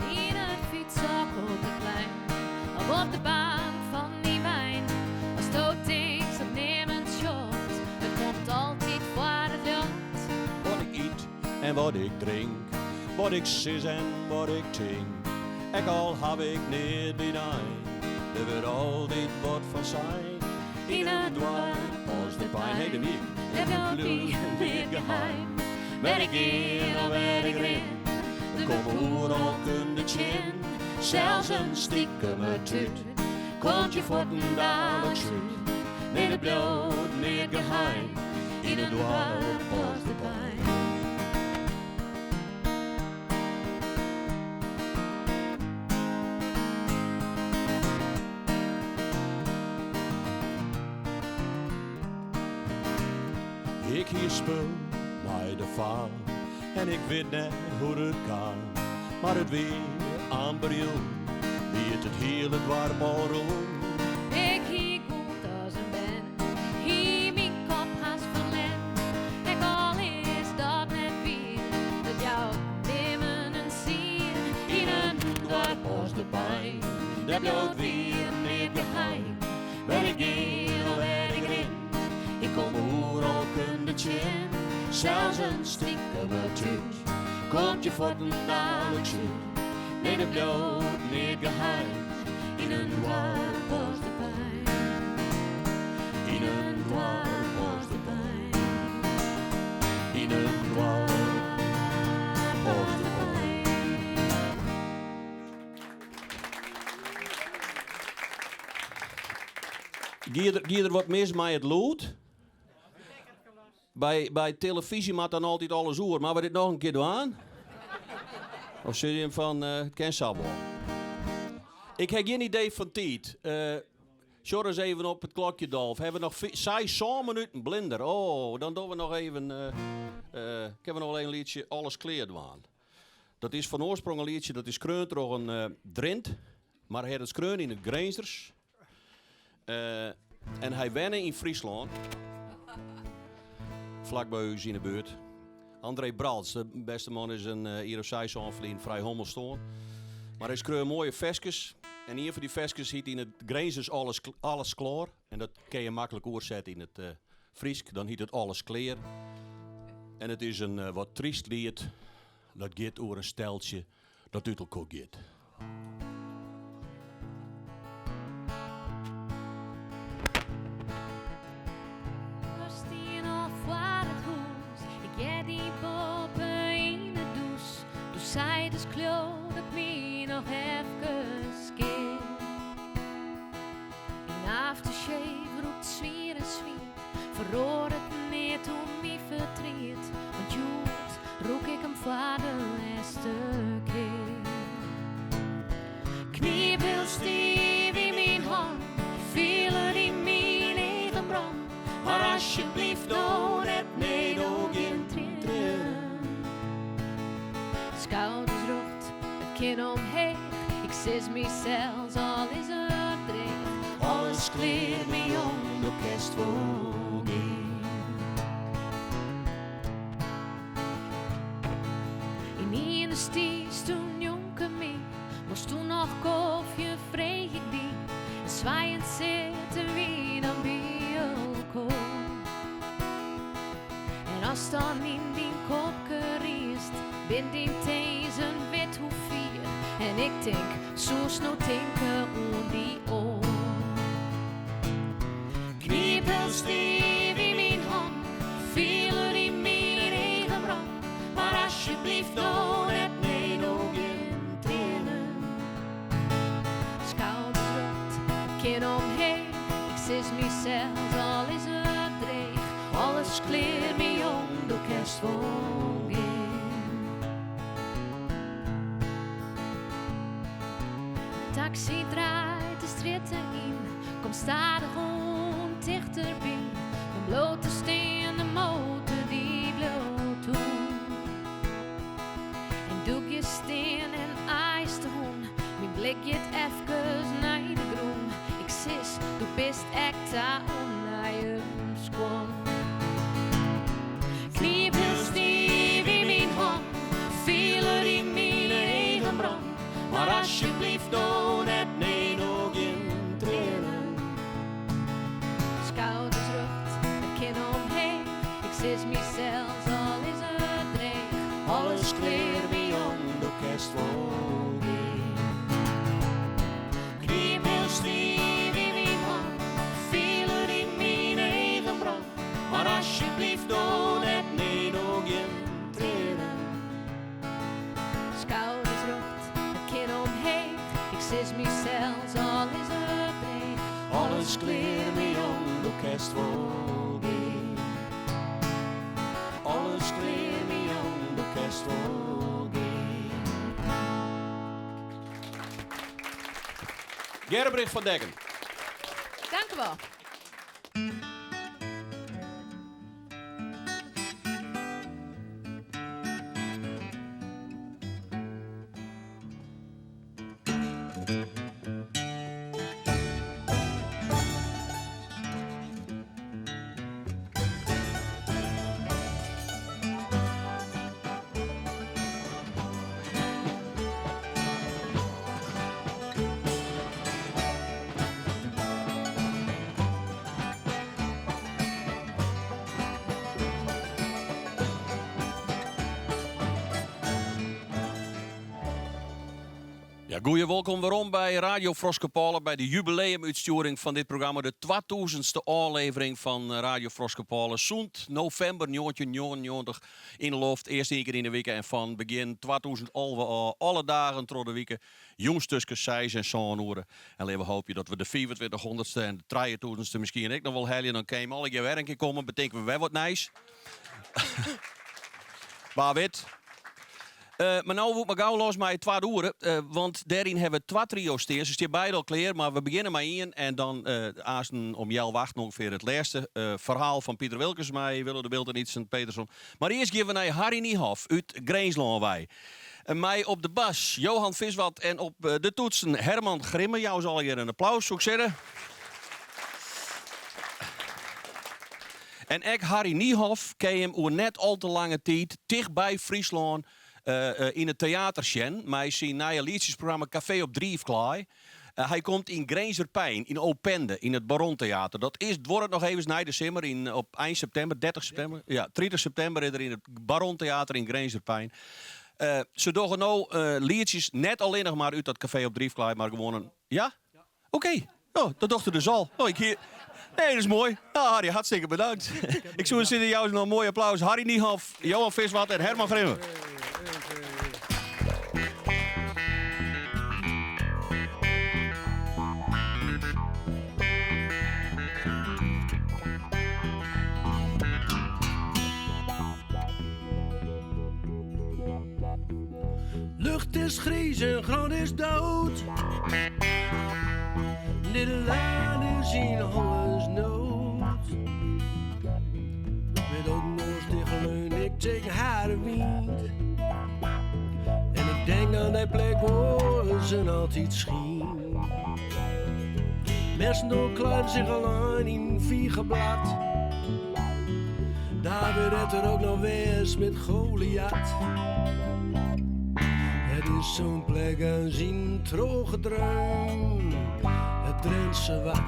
[SPEAKER 4] Yn it fytshok op it plein of op de bank fan dyn wein. Asto tinkst dat nimmen sjocht, it komt altyd foar it ljocht.
[SPEAKER 1] Wat ik yt en wat ik drink, wat ik sis en wat ik tink. Ek al haw ik neat bydein, der wurdt altyd wat fan sein. Yn in doarp as De Pein, hey, dêr wie ik.
[SPEAKER 4] Dêr bliuwt neat geheim. Wêr ik gean of wêr ik rin,
[SPEAKER 1] Ik kom oeral kunde tsjin. Sels in stikeme tút komt je fuortendaliks út. Nee, der bliuwt neat geheim yn in doarp as De Pein. Ik hie spul mei de faam en ik wit net hoe't it kaam, mar it wie amper jûn, wie it it hiele doarp al rûn.
[SPEAKER 4] Ik hie gûld as in bern, hie myn kop hast ferlern. Ek al is dat net wier, it jout nimmen in sier. Yn in doarp
[SPEAKER 1] as De Pein, dêr bliuwt wier neat geheim. Wêr ik gean of wêr ik rin, ik kom oeral kunde tsjin. Sels in stikeme tút komt je fuortendaliks út. Nee, der bliuwt neat geheim yn in doarp as De Pein. Yn in doarp as De Pein. Yn in doarp as De Pein. Gie der, gie der wat mis mei it lûd? By, by telefyzje moat dan altyd alles oer. Moatte we dit noch in kear dwaan? Of sizze jim fan, eh, it kin sa wol? Ik ha gjin idee fan tiid. Uh, sjoch ris even op it klokje, Dolf. Hawwe we noch seis, sân minuten blinder? Oh, dan dogge we noch even, uh, uh, kinne we noch wol even in lietsje Alles Klear dwaan. Dat is fan oarsprong in lietsje dat is skreaun troch in uh, Drint, mar hy hat it skreaun yn it Grinzers. Uh, en hy wenne yn Fryslân. Flak by ús yn 'e buert. André Bralts, de bêste man is in uh, jier of seis sân ferlyn frij hommel stoarn. Mar hy skreau moaie ferskes. En ien fan dy ferskes hiet yn it Grinzers alles, alles Kloar. En dat kin je maklik oersette yn it uh, Frysk. Dan hiet it Alles Klear. En it is in uh, wat tryst liet. Dat giet oer in steltsje dat út elkoar giet.
[SPEAKER 4] We stien al foar it hûs. Ik hear dy boppe yn 'e dûs. Doe seidest kleau dat my noch efkes kin. Dyn aftershave rûkt swier en swiet. Feroaret neat oan myn fertriet. Want hjoed rûk ik him foar de lêste kear. Knyp hiel stiif yn myn hân, fiel it yn myn eagen brânen.
[SPEAKER 1] Mar asjebleaft no net, nee, no gjin triennen.
[SPEAKER 4] Skouders rjocht, it kin omheech. Ik sis mysels, al is it dreech.
[SPEAKER 1] Alles klear, myn jong, do kinst wol gean.
[SPEAKER 4] Ynienen stiesto njonken my. Wolsto noch kofje, freegje ik dy. En swijend sitte wy dan by elkoar. En ast dan yn dyn kopke riest. Bin dyn tinzen wit hoe fier en ik tink, soest no tinke oan dy oar. Knyp hiel stiif yn myn hannen, fiel it yn myn eagen brannen, mar asjebleaft no net, nee, no gjin triennen. Skouders rjocht, kin omheech, ik sis mysels, al is it dreech, alles klear, myn jong, do kinst wol gean. De taksy draait de strjitte yn, komt stadichoan tichterby. Dan bliuwt er stean, de motor dy bliuwt oan. En doe giest stean en aaist de hûn, myn blik giet efkes nei de grûn. Ik sis, do bist ek ta oan nije skuon. Knyp hiel stiif yn myn hannen, fiel it yn myn eagen brannen, mar asjebleaft no net, nee, no gjin triennen. Skouders rjocht, de kin omheech, ik sis mysels, al is it dreech, alles klear, myn jong, do kinst wol gean. Knyp hiel stiif yn myn hannen, fiel it yn myn eagen brannen, mar asjebleaft no net, nee, no gjin triennen. Skouders rjocht, de kin omheech, ik sis mysels, al is it dreech,
[SPEAKER 1] alles klear, myn jong, do kinst wol gean. Alles klear, myn jong, do kinst wol gean. Gerbrich van Dekken.
[SPEAKER 4] Dank u wel.
[SPEAKER 1] Ja, goeie wolkom werom by Radio Froskepôle by de jubileumútstjoering fan dit programma, de 2000ste ôflevering fan Radio Froskepôle. Sûnt novimber 1999 yn de loft, earst ien kear yn de wike en fan begjin 2011 ôf alle dagen troch de wike, jûns tusken seis en sân oere. En litte we hoopje dat we de 2500ste en de 3000ste miskien ek noch wol helje. Dan kinne jim allegear wer in kear komme, betinke we wer wat nijs. Wa wit. Mar no woe ik mar gau los mei it twadde oere, want dêryn hawwe we twa trio's stean. Se stean beide al klear, mar we begjinne mei ien en dan aansten om healwei achten ûngefear it lêste ferhaal fan Piter Wilkens mei Willo de Bildt en Ytsen Peterson. Mar earst gean we nei Harry Niehof út Grinslân wei. Mei op de bas Johan Viswat en op de toetsen Herman Grimme. Jou se allegear in applaus, soe ik sizze. En ek Harry Niehof kin jim oer net al te lange tiid tichtby Fryslân yn it teater sjen mei syn nije lietsjesprogramma Kafee op Driefklaai. Hy komt yn Grinzer Pein, yn Opende, yn it Barontheater. Dat is, duorret noch even nei de simmer, yn, op ein septimber, 30 septimber. Ja, 30 septimber is er yn it Barontheater yn Grinzer Pein. Se dogge no lietsjes net allinnich mar út dat Kafee op Driefklaai, mar gewoan in... Ja? Oké, oh, dat docht er dus al. Oh, ik hier... Nee, dat is moai. Nou, Harry, hartstikke bedankt. Ik soe sizze, jou se noch in moai applaus. Harry Niehof, Johan Viswat en Herman Grimme.
[SPEAKER 5] Lucht is griis en grûn is dood. Nederlân is yn hongersnood. Met ogen dicht leun ik tegen harde wind. En ik denk aan die plek waar ze altijd scheen. Mensen doorkluiven zich al aan in viegenblad. David het er ook nog west met Goliath. Het is zo'n plek aan zien droge dreun, het Drentse wat.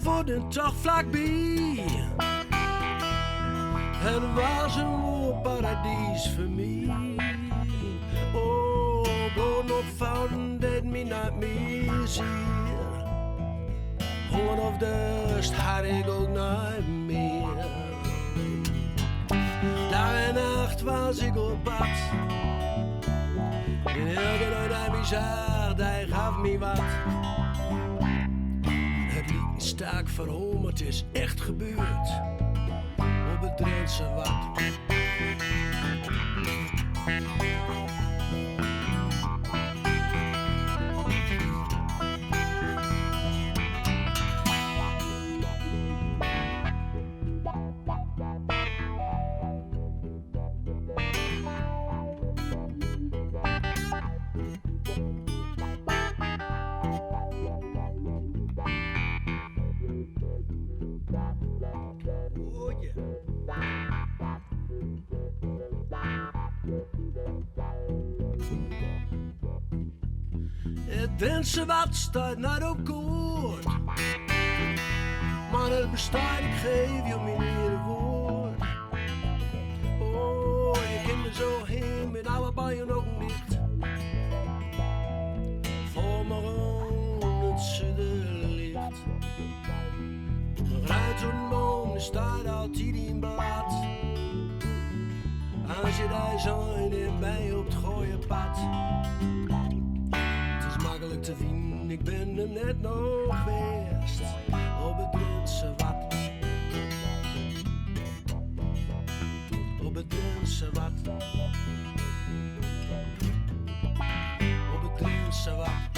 [SPEAKER 5] fuort en toch flakby. Het was een woar paradys foar my. Oh, bloaden op fouten deed my net mear sear. Honger of dorst had ik ook nooit meer. Dag en nacht was ik op pad. En elke dag dat my zag, die gaf my wat. Het liep een sterk verhaal, maar het is echt gebeurd. Op het Drentse Wad. Oh yeah. Het Drentse Wad staat net op koord. Maar het bestaat, ik geef je mijn erewoord. Oh, je kunt er zo heen met alle bijen ook niet. Voor me het zuiderlicht. Rijdt zo'n boom, er staat altijd in blad. Als je daar zijn en mij op het gooie pad. Het is makkelijk te vinden, ik ben er net nog geweest. Op het Drentse Wad. Op het Drentse Wad. Op het Drentse Wad.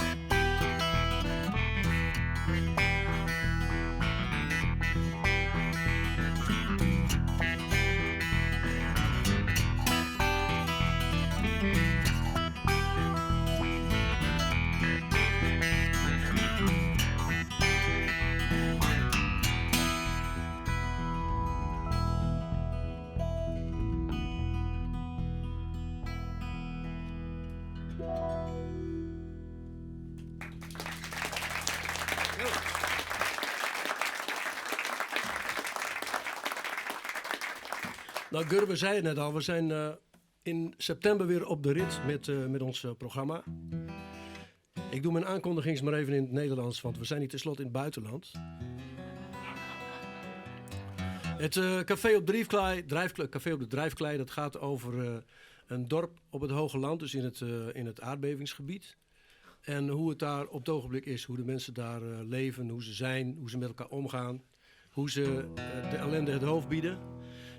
[SPEAKER 5] Nou, Gurbe zei het net al, we zijn in september weer op de rit met ons programma. Ik doe mijn aankondiging maar even in het Nederlands, want we zijn hier tenslotte in het buitenland. Het Café op Drijfklei, Drijfklei, Café op de Drijfklei, dat gaat over een dorp op het Hoge Land, dus in het aardbevingsgebied. En hoe het daar op het ogenblik is, hoe de mensen daar leven, hoe ze zijn, hoe ze met elkaar omgaan, hoe ze de ellende het hoofd bieden.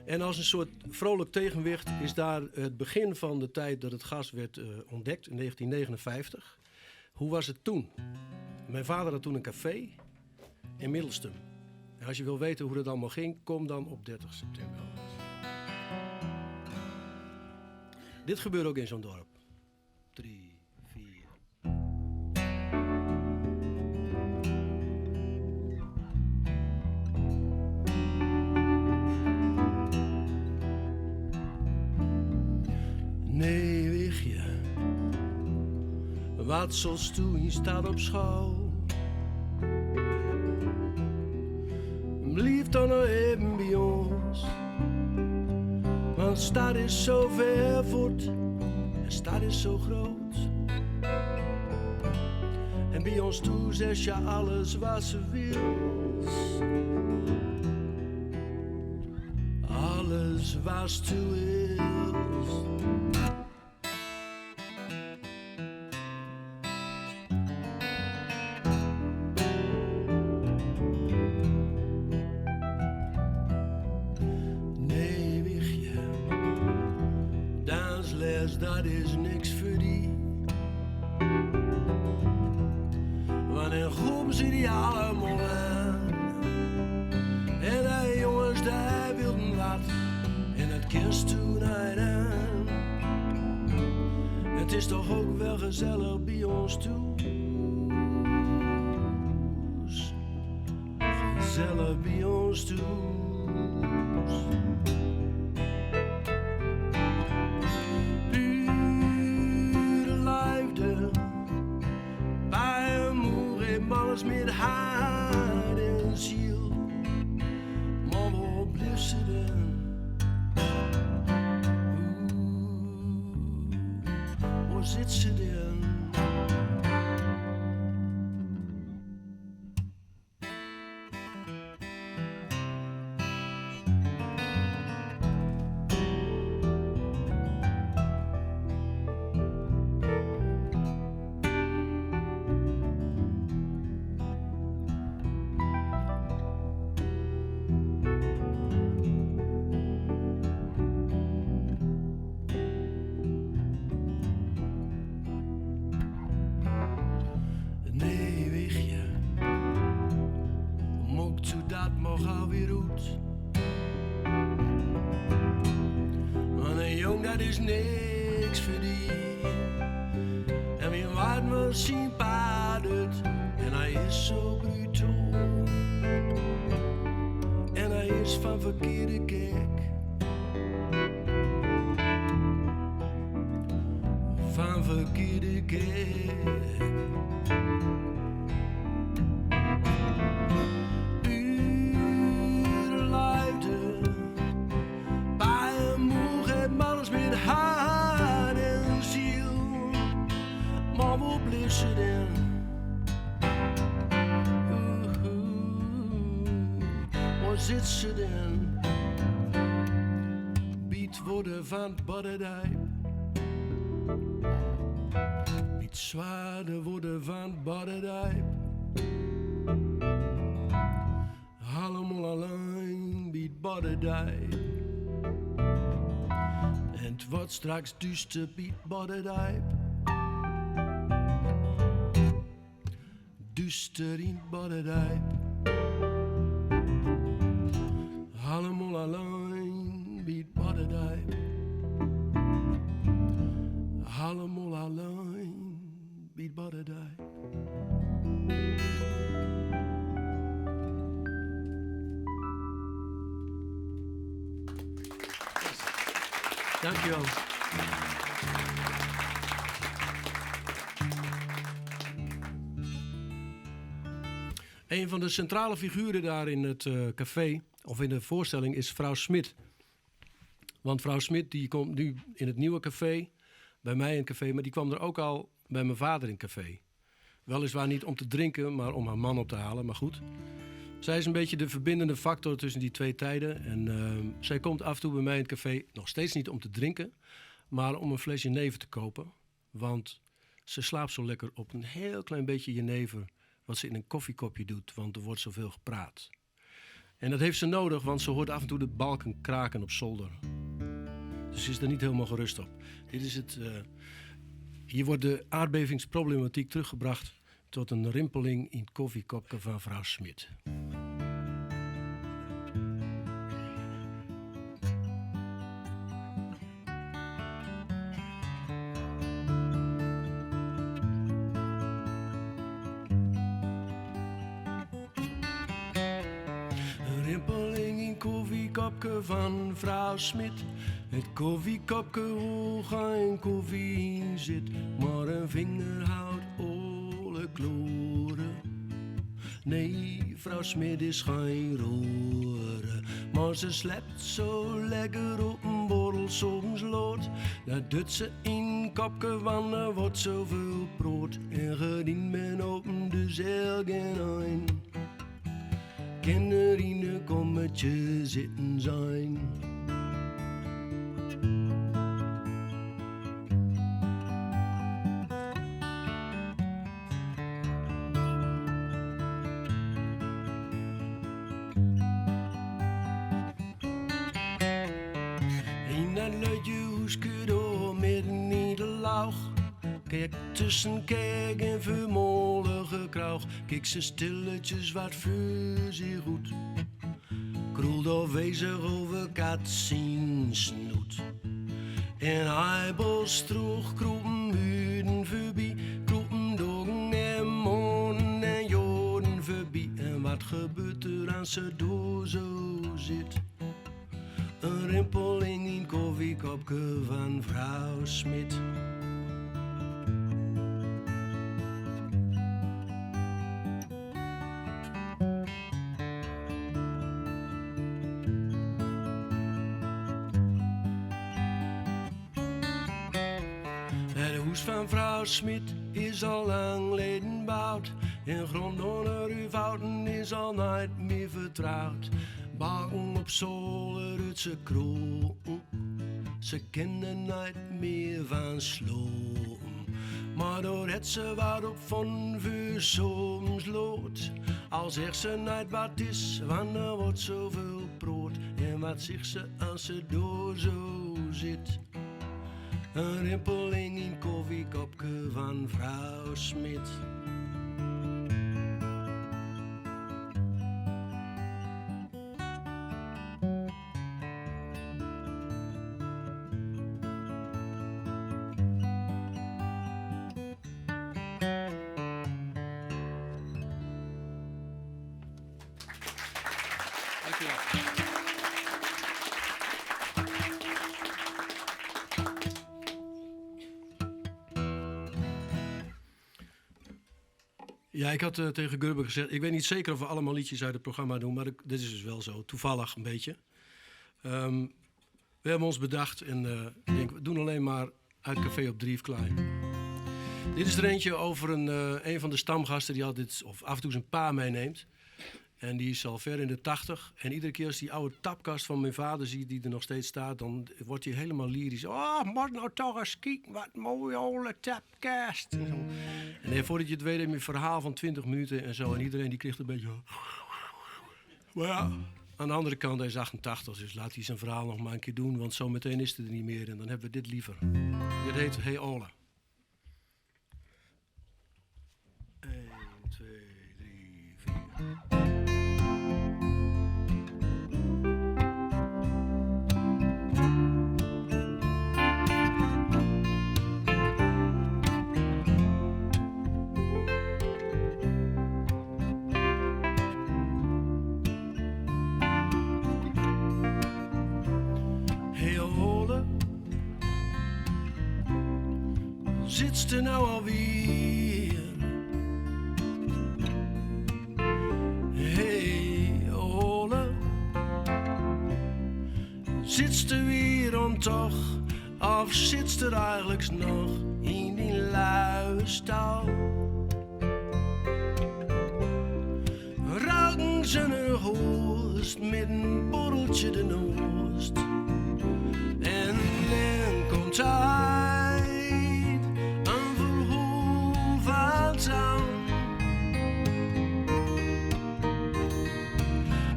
[SPEAKER 5] En als een soort vrolijk tegenwicht is daar het begin van de tijd dat het gas werd ontdekt in 1959. Hoe was het toen? Mijn vader had toen een café in Middelstum. En als je wil weten hoe dat allemaal ging, kom dan op 30 september. Dit gebeurt ook in zo'n dorp. 3, 4. Nee, wichtje, wat zoals toen je staat op school. Blijf dan nog even bij ons, want stad is zo ver voort en stad is zo groot. En bij ons toe zegt je alles wat ze wil. Alles was toe is. Nee, wichtje, dansles, dat is niks voor die. Want in groep zit die allemaal aan. En die jongens, die wilden wat. En dat kerst toen hij aan. Het is toch ook wel gezellig bij ons toe. Gezellig bij ons toe. Pure liefde. Bij een moer in alles met haar en ziel. Zit ze dan? Nee, wichtje, mokt u dat maar gauw weer uit. Want een jong, dat is niks voor die. En wie waard me zien paarden. En hij is zo brutal. En hij is van verkeerde kerk. Van verkeerde kerk. Pure liefde. Bij een moe geeft alles met hart en ziel. Maar waar bleef ze dan? Oeh, oeh, waar zit ze dan? Bied worden van het Badderdijp. Bied zwaarder worden van het Badderdijp. Allemaal alleen bied Badderdijp. En het wordt straks duister bied Badderdijp. Duister in het Badderdijp. Allemaal alleen bied Badderdijp. Allemaal alleen bied Badderdijp. Dankjewel. Een van de centrale figuren daar in het café, of in de voorstelling, is vrouw Smit. Want vrouw Smit die komt nu in het nieuwe café, bij mij in het café, maar die kwam er ook al bij mijn vader in het café. Weliswaar niet om te drinken, maar om haar man op te halen, maar goed. Zij is een beetje de verbindende factor tussen die twee tijden. En zij komt af en toe bij mij in het café, nog steeds niet om te drinken, maar om een fles jenever te kopen. Want ze slaapt zo lekker op een heel klein beetje jenever, wat ze in een koffiekopje doet, want er wordt zoveel gepraat. En dat heeft ze nodig, want ze hoort af en toe de balken kraken op zolder. Dus ze is er niet helemaal gerust op. Dit is het, hier wordt de aardbevingsproblematiek teruggebracht tot een rimpeling in het koffiekopje van vrouw Smit. Een rimpeling in koffiekopje van vrouw Smit. Het koffiekopje hoe geen koffie in zit, maar een vinger houdt alle kloren. Nee, vrouw Smit is geen roere, maar ze slept zo lekker op een borrel soms lood. Dat doet ze in kopje, want er wordt zoveel brood. En gedien men open dus elke een. Kan er in een kommetje zitten zijn. In dat luidje hoeske door midden in de lauch. Kijk tussen kerk en vermolige kroeg. Kijk ze stilletjes wat voor zich goed. Kroel door wezer over kat zien snoet. En hij bos droeg kroepen muren voorbij. Kroepen dogen en monen en joden voorbij. En wat gebeurt er als ze door zo zit? Een rimpeling in koffiekopje van vrouw Smit. Het Hûs fan frou Smit is al lang leden boud en grond ûnder ús fouten is al net mear fertroud. Balken op solder út se kroaken, se kinne net mear fan slopen. Mar dêr het se wat op fûn foar 's avonds loat. Al zegt ze net wat 't is, want der wordt zoveel proat. En wat zegt se as se dêr zo sit? In rimpeling yn kofjekopke fan frou Smit. Ja, ik had tegen Gurbe gezegd, ik weet niet zeker of we allemaal liedjes uit het programma doen, maar dit is dus wel zo, toevallig een beetje. We hebben ons bedacht en ik denk, we doen alleen maar uit Café op Driefklei. Dit is er eentje over een van de stamgasten die altijd, of af en toe zijn pa meeneemt. En die is al ver in de 80. En iedere keer als die oude tapkast van mijn vader ziet, die er nog steeds staat, dan wordt hij helemaal lyrisch. Oh, moet nou toch eens kijken, wat mooie oude tapkast. En zo. En dan, voordat je het weet, heb je een verhaal van 20 minuten en zo. En iedereen die kreeg een beetje... Maar ja, aan de andere kant, hij is 88, dus laat hij zijn verhaal nog maar een keer doen. Want zometeen is het er niet meer en dan hebben we dit liever. Dit heet Hey Ole. 1, 2, 3, 4. Hey Ole, zitst er nou alweer? Hey Ole, zitst er weer om toch? Of zitst er eigenlijk nog in die luie stal? Ruiken ze een hoest met een borreltje de noost. En dan komt uit een verhaal van touw.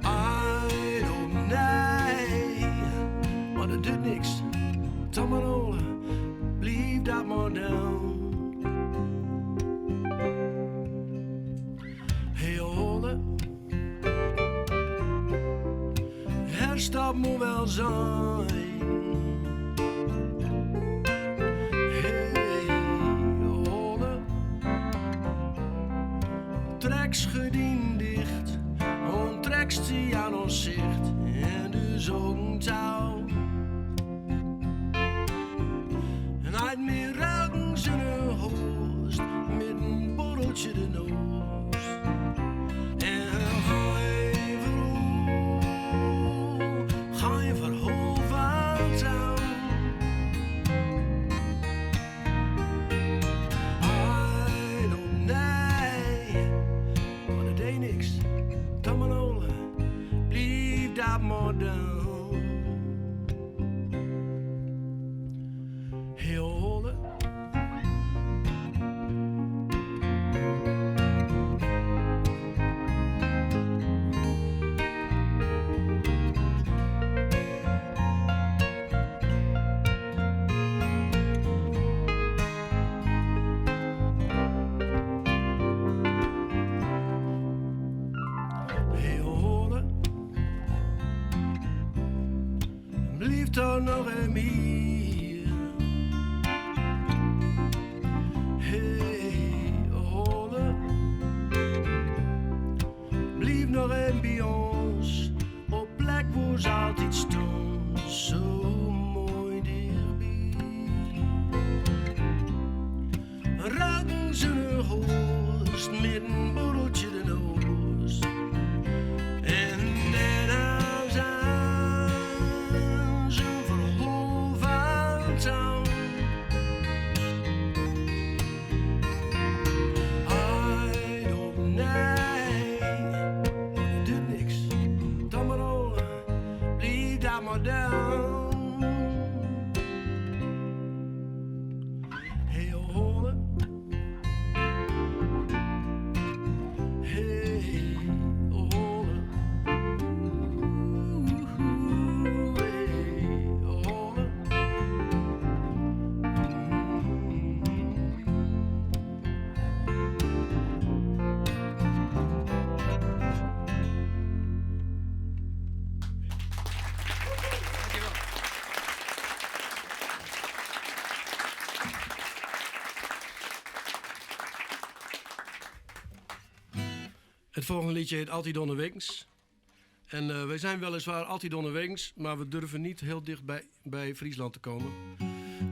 [SPEAKER 5] Uit op nee, maar dat doet niks. Dan maar Ole, blijf dat maar doen. Hey Ole, herstap moet wel zijn. Hey Ole, trek gordijn dicht, ontrekst die aan ons zicht en dus ook een touw. En uit meer ruiken zijn hoost met een borreltje de noos. En geen verhaal, geen verhaal van touw. I don't nee, maar dat deed niks. Dan maar Ole, blijf dat maar doen. Hey Ole. Hey Ole, blijf toch nog een hier. Hey Ole, blijf nog een bij ons, op plek waar ze altijd stond, zo mooi dichtbij. Ruiken ze een hoost met een borreltje de noos. En daarna zijn ze verhaal van touw. down. Hey, holle. Hey, holle. Oeh, hey, holle. Het volgende liedje heet Altyd Onderwegens. En wij zijn weliswaar altijd onderwegens, maar we durven niet heel dicht bij Friesland te komen.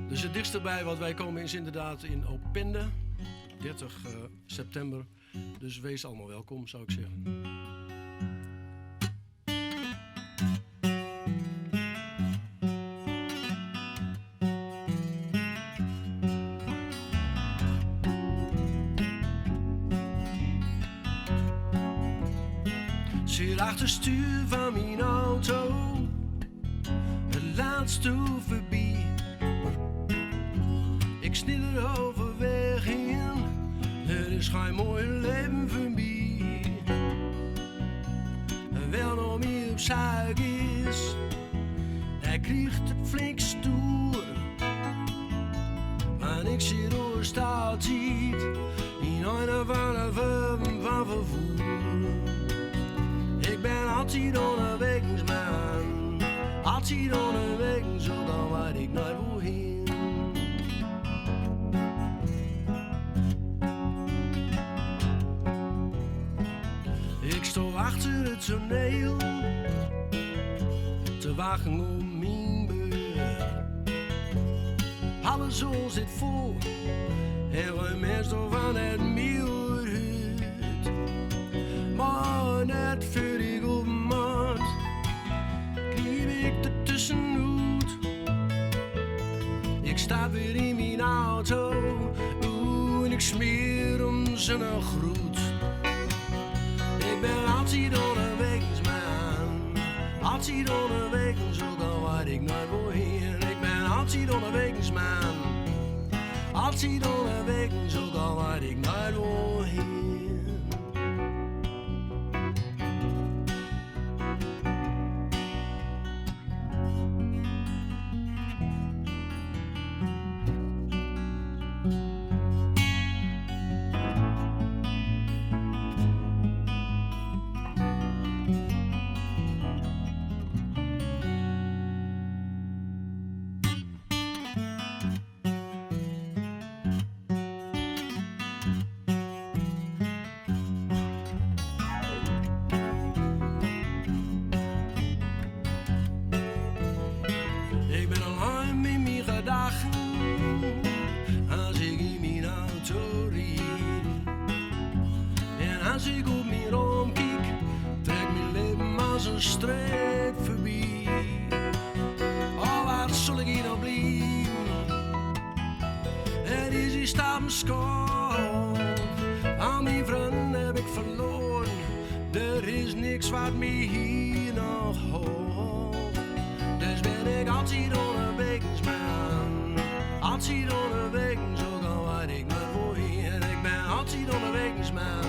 [SPEAKER 5] Dus het dichtste bij wat wij komen is inderdaad in Opende, 30 september. Dus wees allemaal welkom, zou ik zeggen. Zit achter het stuur van mijn auto, het laatste voorbij. Ik snil er overweg in, er is geen mooi leven voor mij. En wel nog meer op zuig is, hij krijgt het flink stoer. Maar ik zit oorst altijd in een van de vorm van vervoer. Ik ben altijd onderwegens, man. Altijd onderwegens, ook al weet ik nooit wohin. Ik sta achter het toneel te wachten op mijn beurt. Alle zool zit vol en we mensen van het mielhut. Maar net voor ik op maat, kniep ik er tussenuit. Ik sta weer in mijn auto, oeh, en ik smeer om zijn groet. Ik ben altijd onderwegens, man. Altijd onderwegens, ook al weet ik nooit wohin. Ik ben altijd onderwegens, man. Altijd onderwegens, ook al weet ik nooit wohin. Ik ben alleen in mijn gedachten als ik in mijn auto rijd. En als ik op mijn raam kijk, trek mijn leven als een streep voorbij. Oh, waar zal ik hier nou blijven? Het is hier stappenskoop. Al mijn vrienden heb ik verloren. Er is niks wat me hier nog houdt. Dus ben ik altijd onderwegens, man. Altijd onderwegens, ook al weet ik nooit wohin. Ik ben altijd onderwegens, man.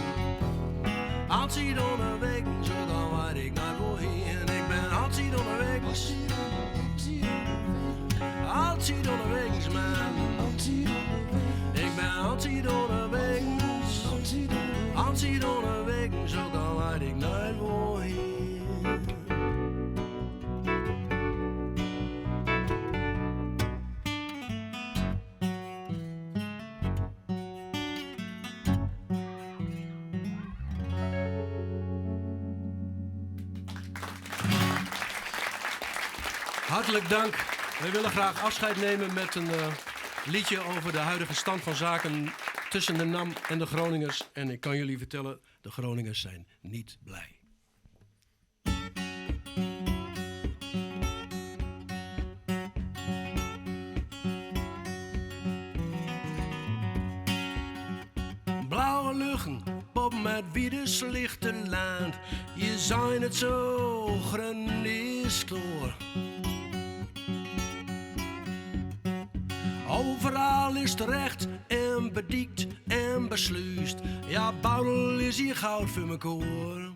[SPEAKER 5] Altijd onderwegens, ook al weet ik nooit wohin. Ik ben altijd onderwegens. Altijd onderwegens, man. Ik ben altijd onderwegens. Altijd onderwegens, ook al weet ik nooit wohin. Hartelijk dank. Wij willen graag afscheid nemen met een liedje over de huidige stand van zaken tussen de NAM en de Groningers. En ik kan jullie vertellen, de Groningers zijn niet blij. Blauwe luchten, boven het witte lichte land. Je zijn het zo, groen is kloor. Overal is terecht en bediekt en beslúst. Ja, Boudel is hier goud voor mekoar.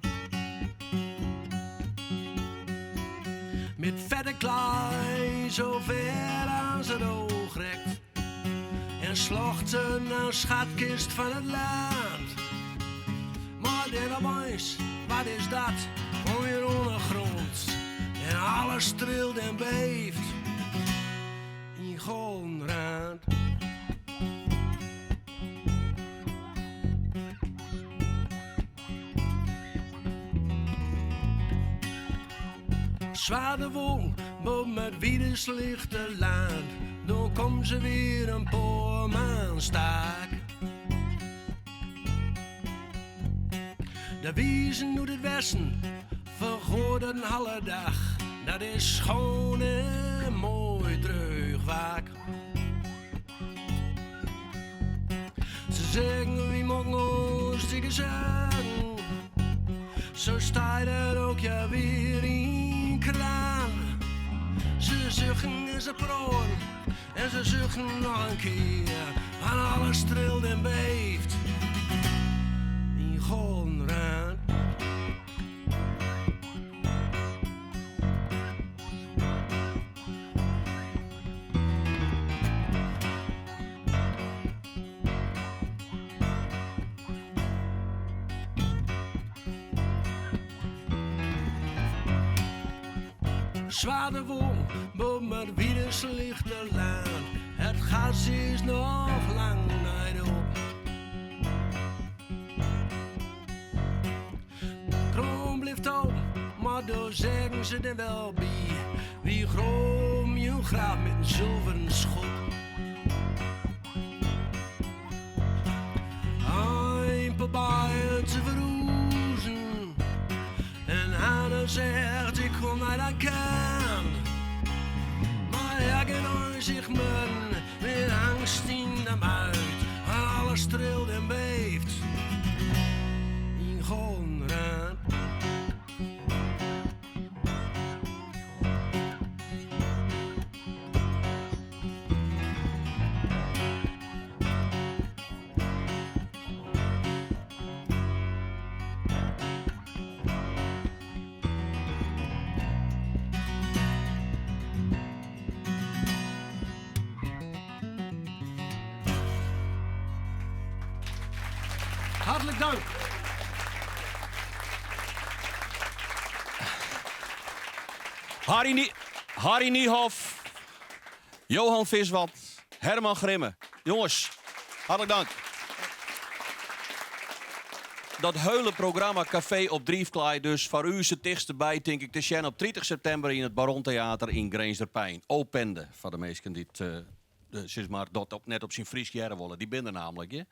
[SPEAKER 5] Met vette klei zo ver als het oog rekt. En slochten naar schatkist van het land. Maar dan opeens, wat is dat? Kom weer ondergrond. En alles trilt en beeft. In Goldenrand. Zware wol, boven het wiedeslichte land. Daar komt ze weer een poormaanstaak. De wiezen uit het westen vergoorden alle dag. Dat is schoon en mooi dreugwaak. Ze zeggen wie mogen ons dikke zeggen. Zo staat er ook ja weer in kraan. Ze zuchten en ze proren en ze zuchten nog een keer. En alles trilt en beeft in Goldenrand. Zware wol, boven het wiedeslichte land. Het gas is nog lang niet op. Kroon blijft open, maar daar zeggen ze er wel bij. Wie grom je graaf met een zilveren schop. Hij probeert te verroezen. En Hanne zegt, ik kom naar de kant. Maar ja, kan zich murren, met angst in de buik. En alles trilt en beeft. In Goldenrand. Hartelijk dank.
[SPEAKER 1] Harry, Nie Harry Niehoff, Johan Viswat, Herman Grimme. Jongens, hartelijk dank. Dat hele programma Café op Driefklaai dus voor u is het dichtste bij, denk ik, te zien op 30 september in het Baron Theater in Grijnzerpijn. Opende, voor de meesten die het, zeg maar, dat op, net op zijn Fries jaren willen. Die binnen namelijk, hè?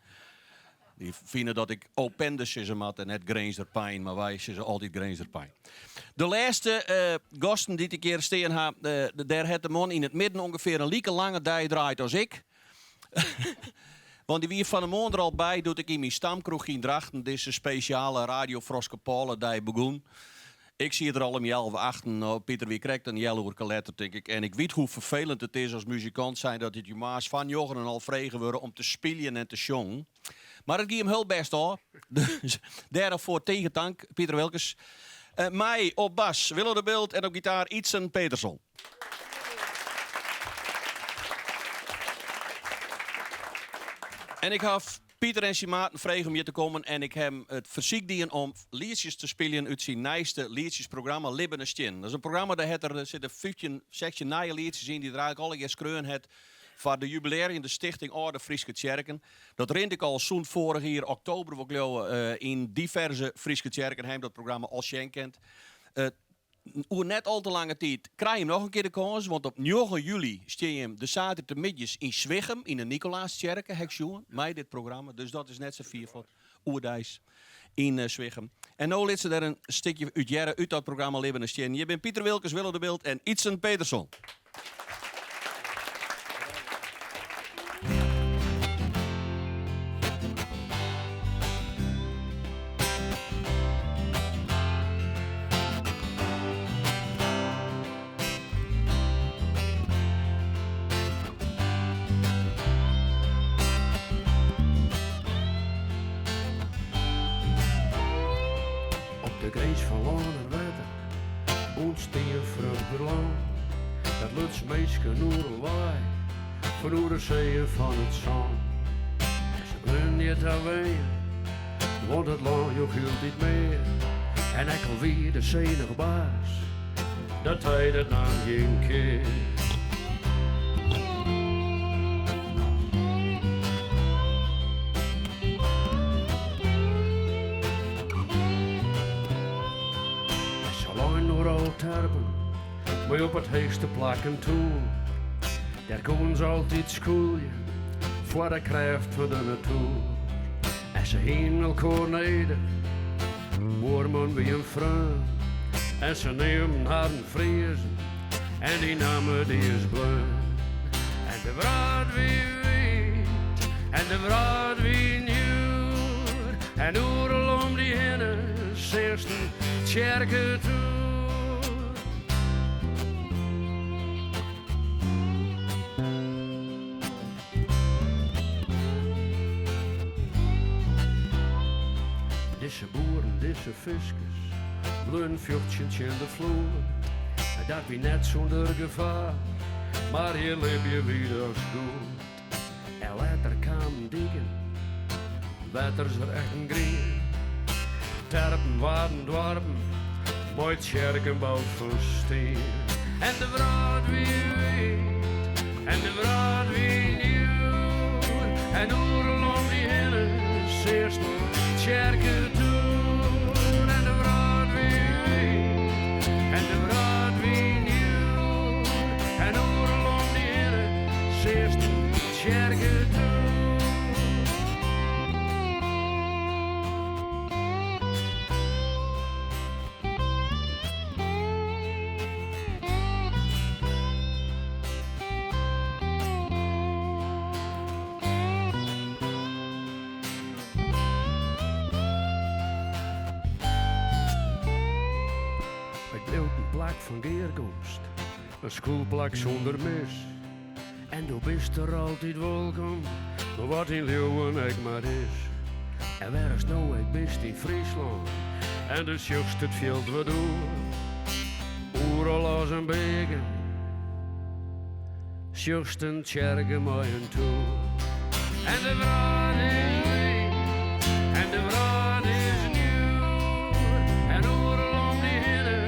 [SPEAKER 1] Die vinden dat ik Opende zeggen en net Grijnzerpijn, maar wij zeggen altijd Grijnzerpijn. De laatste gasten die ik keer steen ha, daar het de man in het midden ongeveer een lieke lange dij draait als ik. Want die wie van de maand er al bij, doet ik in mijn stamkroeg in Drachten deze speciale Radio Froske Polen die begon. Ik zie het er al om jelwe achten, nou, Pieter wie krijgt een jelloer letter, denk ik. En ik weet hoe vervelend het is als muzikant zijn dat het je maas van Jochen en al vregen worden om te spelen en te zongen. Maar het ging hem heel best hoor. Dus daarvoor tegentank, Pieter Wilkes. Mij op bas, Willo de Beeld en op gitaar Ietsen Peterson. En ik heb Pieter en zijn maten vregen om hier te komen. En ik heb het verziek dien om liedjes te spelen uit zijn nieuwste liedjesprogramma Libbene Stien. Dat is een programma, daar het er zitten 15, 16 nieuwe liedjes in die er eigenlijk alle keer skreun het voor de jubileum in de Stichting Oude Frieske Tjerken. Dat rint ik al zo'n vorig jaar oktober, wat ik geloof, in diverse Frieske Tjerken heem dat programma al Sjen kent. Oer net al te lange tijd krijg je hem nog een keer de kans, want op 9 juli steen je hem de zaterdagmiddags in Zwichum in de Nicolaaskerk, hek jongen, mij dit programma. Dus dat is net zo vier voor Oerdijs in Zwichum. En nu liet ze daar een stukje uit jaren uit dat programma Libbene Stien. Je bent Pieter Wilkes, Willo de Beeld en Ietsen Peterson.
[SPEAKER 5] De grins fan lân en wetter ûntstie in fruchtber lân. Dat luts minsken oeral wei, fan oer de see en fan it sân. En se bleaun hjir ta wenjen, want it lân joech hieltyd mear. En ek al wie de see noch baas, dat tij dat naam gjin kear. En se leinen oeral terpen, mei op it heechste plak in toer. Dêr koenen se altyd skûlje foar de krêft fan de natoer. En se hienen elkoar nedich, buorman wie in freon. En se neamden harren Friezen en dy namme dy is bleaun. En de wrâld wie wiid en de wrâld wie njoer. En oeral om dy hinne seachst in tsjerketoer. Dizze boeren, dizze fiskers, bleaunen fjochtsjen tsjin de floed. En dat wie net sûnder gefaar, mar hjir libje wy dochs goed. En letter kamen diken, wetters rekken grien. Terpen waarden doarpen, mei tsjerken boud fan stien. En de wrâld wie wiid, en de wrâld wie njoer. En oeral om dy hinne seachst in tsjerketoer. En de wrâld wie wiid, en de wrâld wie njoer. En oeral om dy hinne seachst in tsjerketoer. It bliuwt in plak fan gearkomst, in skûlplak sûnder mis. En do bist der altyd wolkom, wat dyn leauwen ek mar is. En wêr ast no ek bist yn Fryslân, en do sjochst it fjild wat oer. Oeral as in beaken, sjochst in tsjerke mei in toer. En de wrâld is wiid, en de wrâld is njoer. En oeral om dy hinne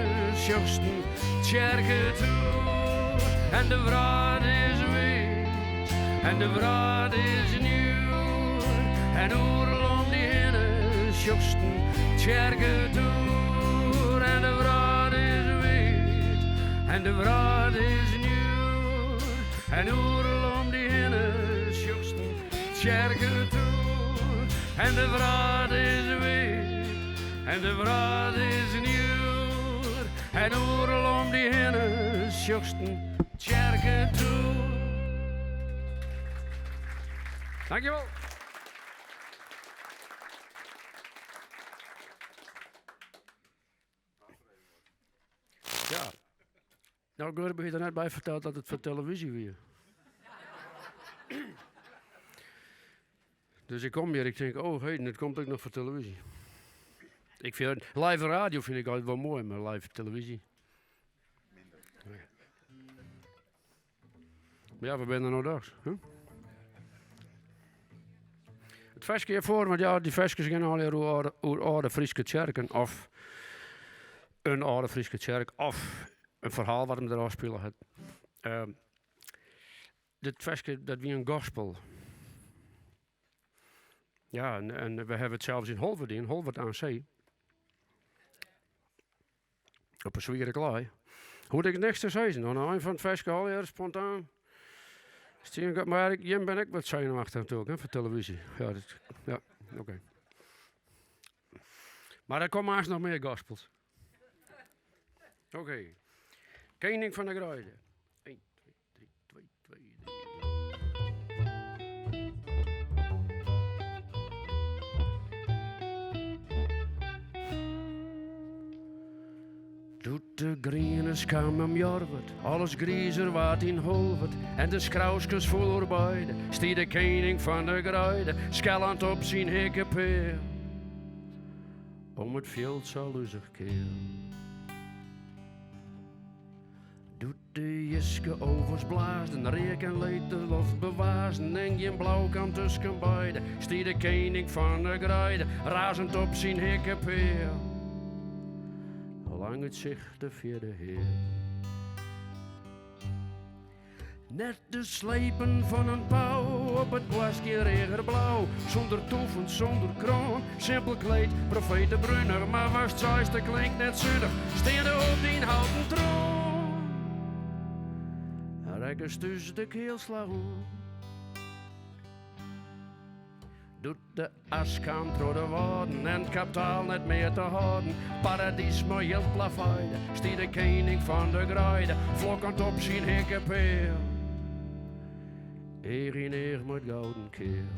[SPEAKER 5] sjochst in tsjerketoer. En de wrâld is wiid, en de wrâld is njoer. En oeral om dy hinne sjochst in tsjerketoer. En de wrâld is wiid, en de wrâld is njoer. En oeral om dy hinne sjochst in tsjerketoer. En de wrâld is wiid, en de wrâld is njoer. En oeral om dy hinne sjochst in tsjerketoer. Dankjewol. Ja. Nou, Gurbe hie der net by ferteld dat it foar televyzje wie. Dus ik kom hjir, ik tink, oh heden, it komt ek noch foar televyzje. Ik fyn live radio fyn ik altyd wol moai, mar live televyzje. Mar ja, we binne der no dochs. Huh? It ferske hjirfoar, want ja, dy ferskes gean allegear oer âlde, oer âlde Fryske tsjerken of in âlde Fryske tsjerk of in ferhaal wat him der ôfspile hat. Ehm, dit ferske, dat wie in gospel. Ja, en, en we hawwe it sels yn Holwert dien, Holwert aan Zee. Op 'e swiere klaai. Hoegde ik niks te sizzen. Oan de ein fan it ferske allegear spontaan. Stien, mar ik, jim binne ek wat senuwachtich natuerlik, hè, foar televyzje. Ja, dat, ja, oké. Mar der komme aanst noch mear gospels. Oké. Kening fan de Greide. 1, 2, 3, 2, 2, 3. Doe't de griene skam om Jorwert, alles grizer waard yn Holwert en de skrouskens fûl oer beide, stie de kening fan de greide skellend op syn hikkepeal.
[SPEAKER 6] Om it fjild sa luzich keal. Doe't de jiske-overs blaasden, reak en leed de loft bewaasden en gjin blau kaam tusken beide, stie de kening fan 'e greide razend op syn hikkepeal. Lang út sicht de fjirde heal. Net de slepen fan in pau op it boarst gjin reagerblau, sûnder toefen, sûnder kroan, simpel kleed, profeet de Brunner, mar watst seist, it klinkt net sunich, steande op dyn houten troan. Rekkest ús de kealslach oan. Doe't de as kaam troch de wâlden en 't kaptaal net mear te hâlden, paradys mei jild plaveide, stie de kening fan de greide flokkend op syn hikkepeal. Each yn each mei 't gouden keal.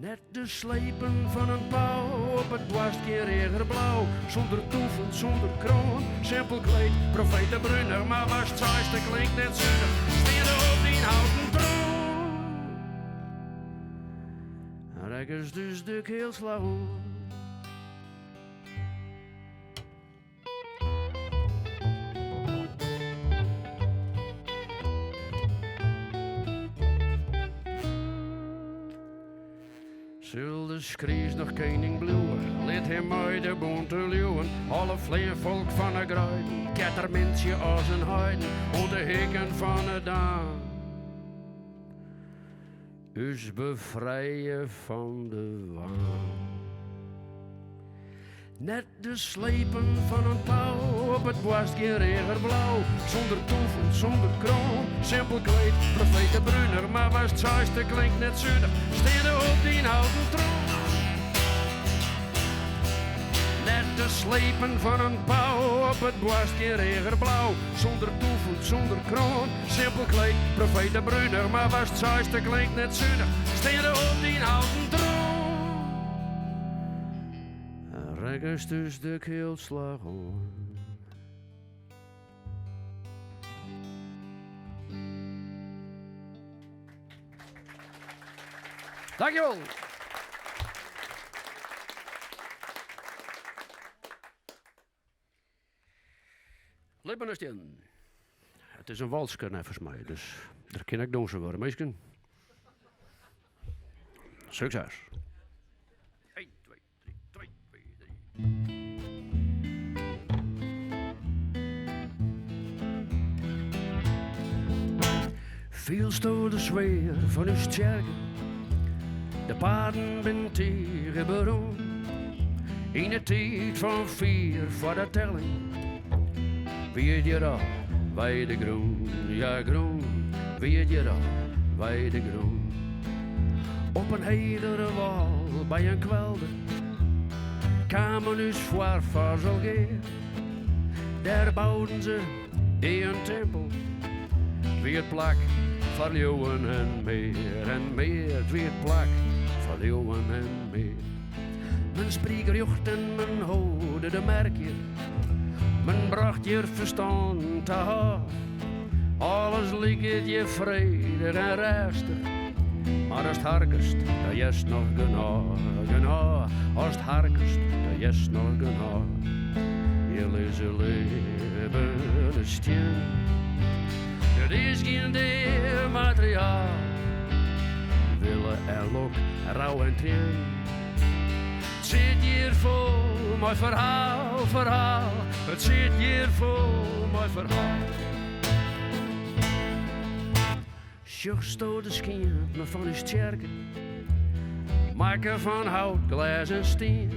[SPEAKER 6] Net de slepen fan in pau op it boarst gjin reagerblau, sûnder toefen, sûnder kroan, simpel kleed, profeet de Brunner, mar watst seist, it klinkt net sunich, steande op dyn houten troan. Rekkest ús de kealslach oan. Sil de skries noch kening bliuwe? Lit him mei de bûnte liuwen, alle fleanfolk fan 'e greiden, kettermintsje as in heiden, oant de hikken fan 'e daam ús befrije fan de waan. Net de slepen fan in pau op it boarst gjin reagerblau, sûnder toefen, sûnder kroan, simpel kleed, profeet de Brunner, mar watst seist, it klinkt net sunich, steande op dyn houten troan. Net de slepen fan in pau op it boarst gjin reagerblau, sûnder toefen, sûnder kroan, simpel kleed, profeet de Brunner, mar watst seist, it klinkt net sunich, steande op dyn houten troan. Rekkest ús de kealslach oan. Dankjewol. Libbene stiennen. It is in walske neffens my, dus der kin ek dûnse wurde, minsken. Sukses. 1, 2, 3, 2, 2, 3. Fielsto de sfear fan ús tsjerke? De paden binne tige berûn. Yn 'e tiid fan fier foar de telling wie it hjir al wijde grûn, ja grûn, wie it hjir al wijde grûn. Op in hegere wâl by in kwelder kamen ús foarfaars al gear. Dêr bouden se in timpel, 't wie it plak foar leauwen en mear en mear, 't wie it plak foar leauwen en mear. Men spriek rjocht en men holde de merk hjir, men brocht hjir ferstân ta hôf. Alles liket hjir fredich en rêstich, mar ast harkest, dan hearst noch genôch, genôch. Ast harkest, dan hearst noch genôch. Hjir lizze libbene stiennen, it is gjin dea materiaal. Wille en lok, rou en triennen. It sit hjir fol mei ferhaal, ferhaal. It sit hjir fol mei ferhaal. Sjochsto de skientme fan ús tsjerke, makke fan hout, glês en stien,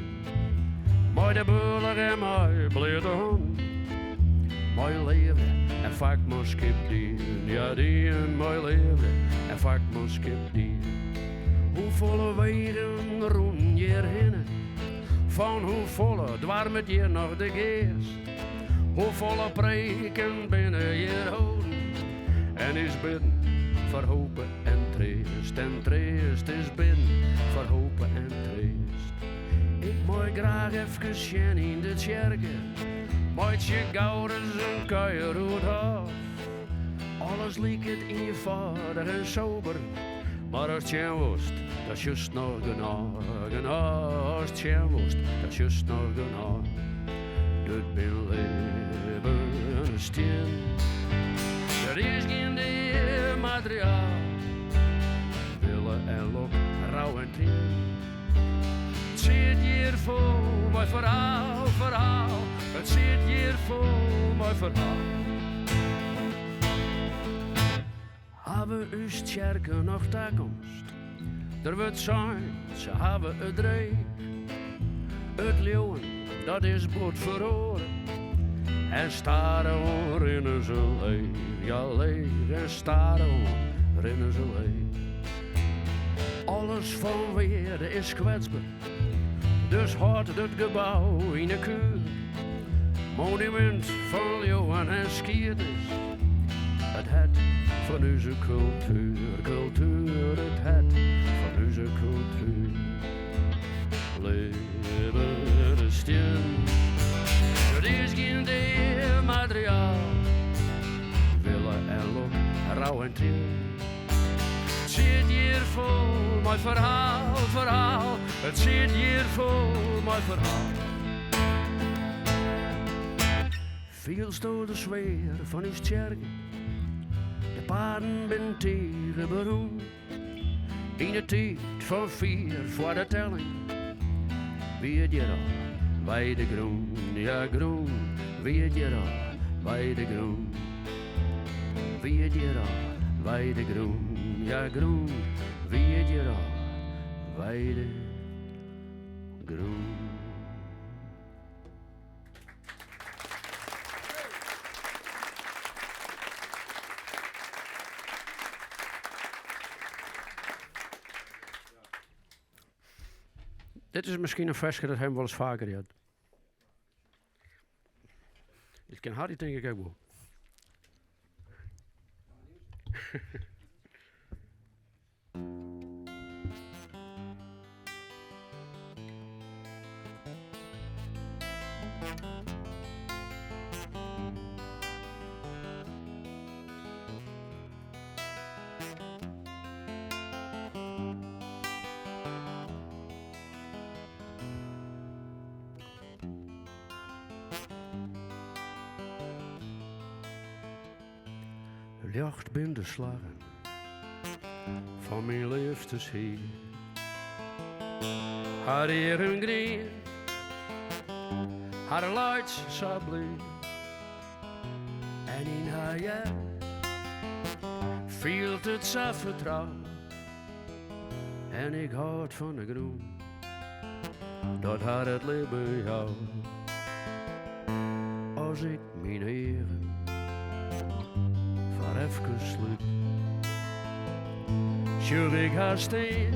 [SPEAKER 6] mei de bealch en mei bleate hannen, mei leafde en fakmanskip dien, ja dien, mei leafde en fakmanskip dien. Hoefolle wegen rûnen hjir hinne, fan hoefolle doarmet hjir noch de geast? Hoefolle preken binne hjir holden en is bidden foar hope en treast en treast is bidden foar hope en treast. Ik mei graach efkes sjen yn de tsjerke, meitsje gauris in kuier oer 't hôf. Alles liket ienfâldich en sober. Mar ast sjen wolst, dan sjochst noch genôch, genôch. Ast sjen wolst, dan sjochst noch genôch. Dit binne libbene stiennen. Der is gjin dea materiaal. Wille en lok, rou en triennen. It sit hjir fol mei ferhaal, ferhaal. It sit hjir fol mei ferhaal. Hawwe ús tsjerken noch takomst? Der wurdt sein, se hawwe it dreech. It leauwen, dat is bot feroare. En stadichoan rinne se leech, ja leech. En stadichoan rinne se leech. Alles fan wearde is kwetsber, dus hâld it gebou yn 'e kuer. Monumint fan leauwen en skiednis, it hert fan ús kultuer, kultuer, it hert fan ús kultuer. Libbene stiennen, der is gjin dea materiaal. Wille en lok, rou en triennen. It sit hjir fol mei ferhaal, ferhaal. It sit hjir fol mei ferhaal. Fielsto de sfear fan ús tsjerke? De paden binne tige berûn. Yn de tiid fan fier foar de telling wie it hjir al wijde grûn, ja grûn, wie it hjir al wijde grûn. Wie it hjir al wijde grûn, ja grûn, wie it hjir al wijde grûn. Dit is miskien in ferske dat him wolris faker heard. Dit ken Harry tink ik ek wol. Ljocht bin de slaggen fan myn leafstes hier. Har eagen grien, har laits sa bliid. En yn har earms fielt it sa fertroud. En ik hâld fan de grûn dat har it libben jout. As ik myn eagen foar efkes slút, sjoch ik har stean,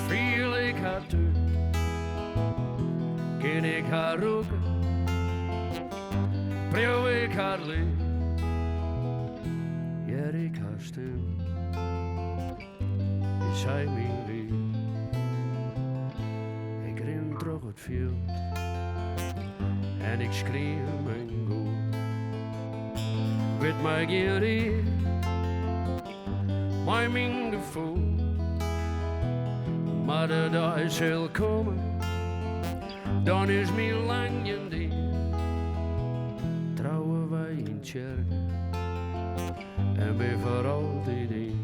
[SPEAKER 6] fiel ik har tút, kin ik har rûke, priuw ik har liif, hear ik har stim, is sy myn wiif. Ik rin troch it fjild en ik skriem en gûl. Wit my gjin rie mei myn gefoel. Mar de dei sil komme, dan is myn langjen dien. Trouwe wy yn tsjerke en bin foar altyd dyn.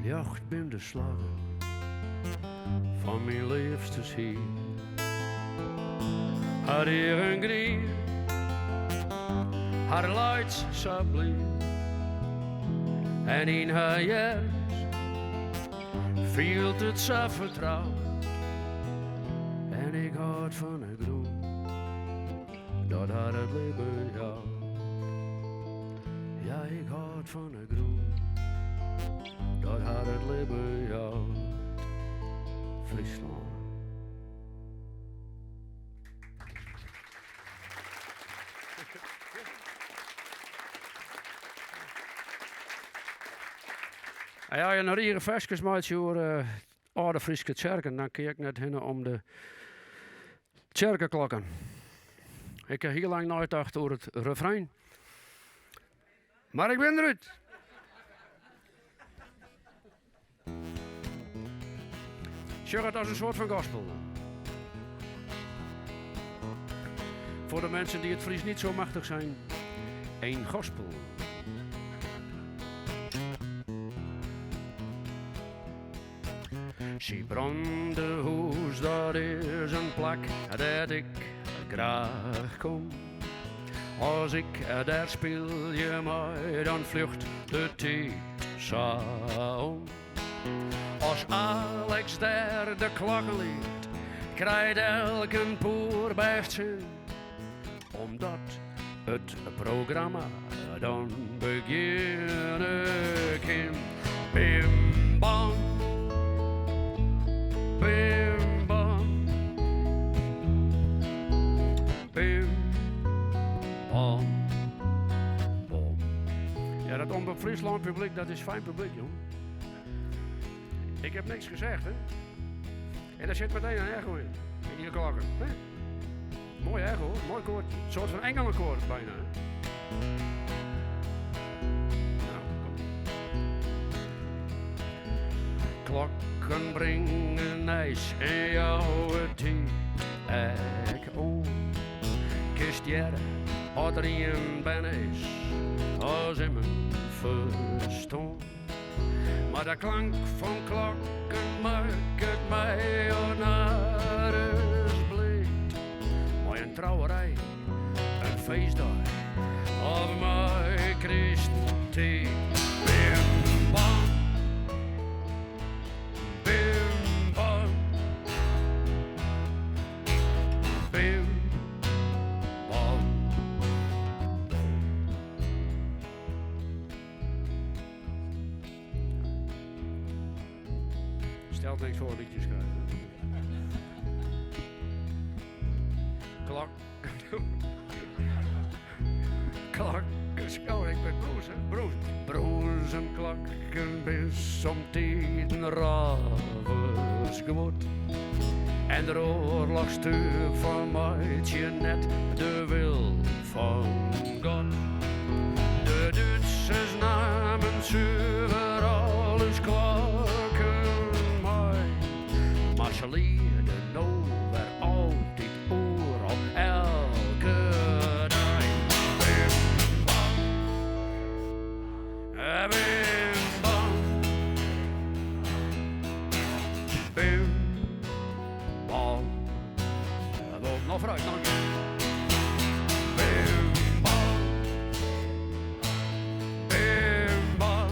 [SPEAKER 6] Ljocht bin de slaggen fan myn leafstes hier. Har eagen grien, har laits sa bliid. En yn har earms fielt it sa fertroud. En ik hâld fan 'e grûn dat har it libben jout. Ja, ik hâld fan 'e grûn dat har it libben jout. Fryslân. En as je in rige ferskes meitsje oer âlde Fryske tsjerken, dan kin ik net hinne om de tsjerkeklokken. Ik ha hiel lang neitocht oer it refrein, mar ik bin derút. Sjoch it as in soart fan gospel. Voor de mensen die het Fries niet zo machtig zijn, een gospel. Sibrandahûs, dat is in plak dêr't ik graach kom. As ik dêr spylje mei, dan fljocht de tiid sa om. As Alex dêr de klokken liedt, krijt elk in poerbêst sin. Omdat it programma dan begjinne kin. Bim bam, bim bam, bim bam, bom. Ja, dat Omrop Fryslân publyk, dat is fijn publyk, jong. Ik heb niks gezegd, hè. En daar zit meteen een echo in, in die klokken. Hè? Mooi echo, hoor. Mooi koor. Een soort van engelenkoor bijna. Hè? Nou, kom. Klokken bringe nijs en jouwe tiid ek oan. Kinst hearre as der ien berne is, as immen ferstoarn. Mar de klank fan klokken makket my ornaris bliid. Mei in trouwerij, in feestdei of mei krysttiid. Bim bam, bim bam, bim bam, bom. Stelt niks foar liedjes skriuwe. Klok. Klok. Oh, ik ben broers, hè? Broers. Brûnzen klokken binne somtiden rôversguod. En de oarlochstuch fan meitsje net de wil fan God. De Dútsers namen suver al ús klokken mei. Mar se liede no wer altyd oeral elke dei. Bim bam, bim bam, bim bam. No foarút, noch in kear. Bim bam, bim bam,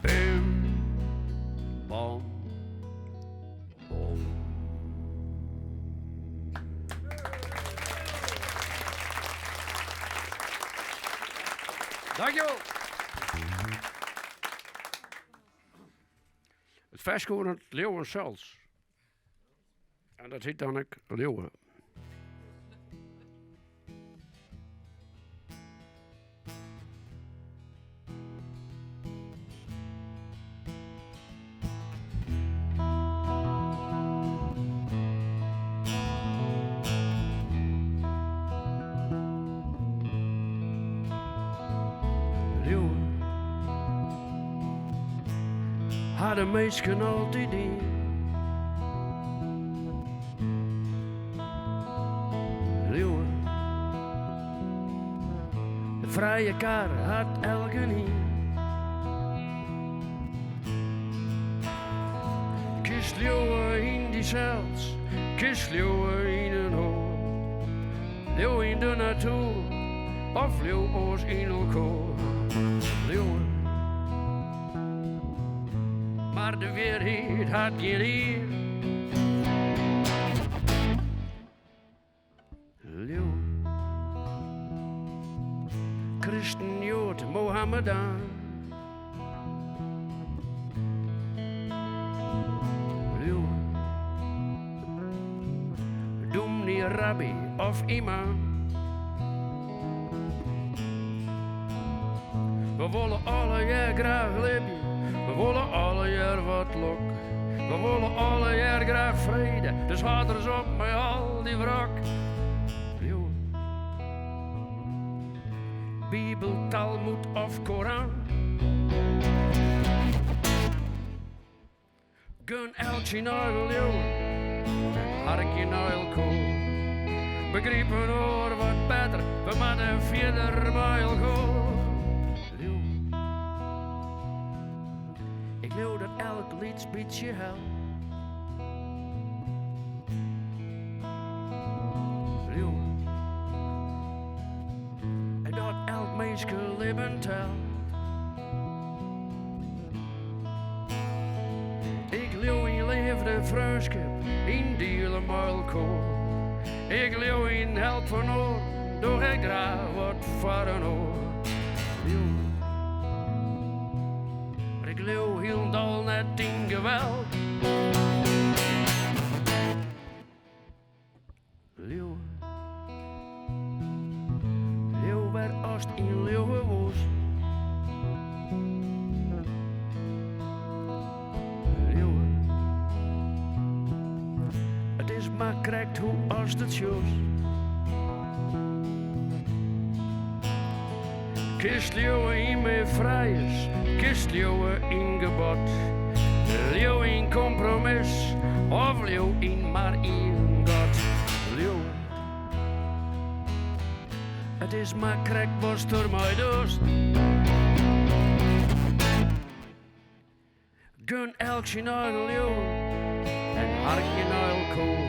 [SPEAKER 6] bim bam, bom. Dankjewol. It ferske oer it leauwen sels. En dat hjit dan ek Leauwe. Leauwe ha de minsken altyd dien. Leauwe, de frije kar hat elkenien. Kinst leauwe yn dysels, kinst leauwe yn in oar. Leau yn de natoer of leau oars yn elkoar. Leauwe. Mar de wierheid hat gjin ear. Leauwe. Kristen, Joad, Mohammedaan. rabbi of imam. We wolle allegear graach libje, we wolle allegear wat lok. We wolle allegear graach frede, dus hâld ris op mei al dy wrok. Leauwe. Bibel, Talmoed of Koran. Gun elk syn eigen leauwen en harkje nei elkoar. Begryp in oar wat better, we moatte fierder mei elkoar. Leauwe. Ik leau dat elk lyts bytsje helpt. Leauwe. En dat elk minskelibben telt. Ik leau yn leafde, freonskip, yn diele mei elkoar. Ik leau yn help fan oaren, doch ek graach wat foar in oar. Leauwe. Mar ik leau hielendal net yn geweld. Leauwe. Leau wêr ast yn leauwe wolst. Leauwe. It is mar krekt hoe ast it sjochst. Kinst leauwe yn mear frijens, kinst leauwe yn gebod. Leau yn kompromis of leau yn mar ien God. Leauwe. It is mar krekt watst der mei dochst. Gun elk syn eigen leauwen en harkje nei elkoar.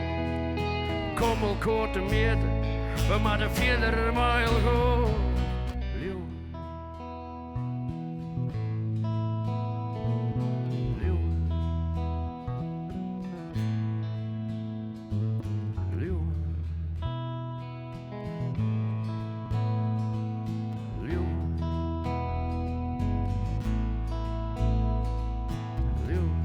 [SPEAKER 6] Kom elkoar temjitte, we moatte fierder mei elkoar. Leauwe. Leauwe. Leauwe. Leauwe. Leauwe.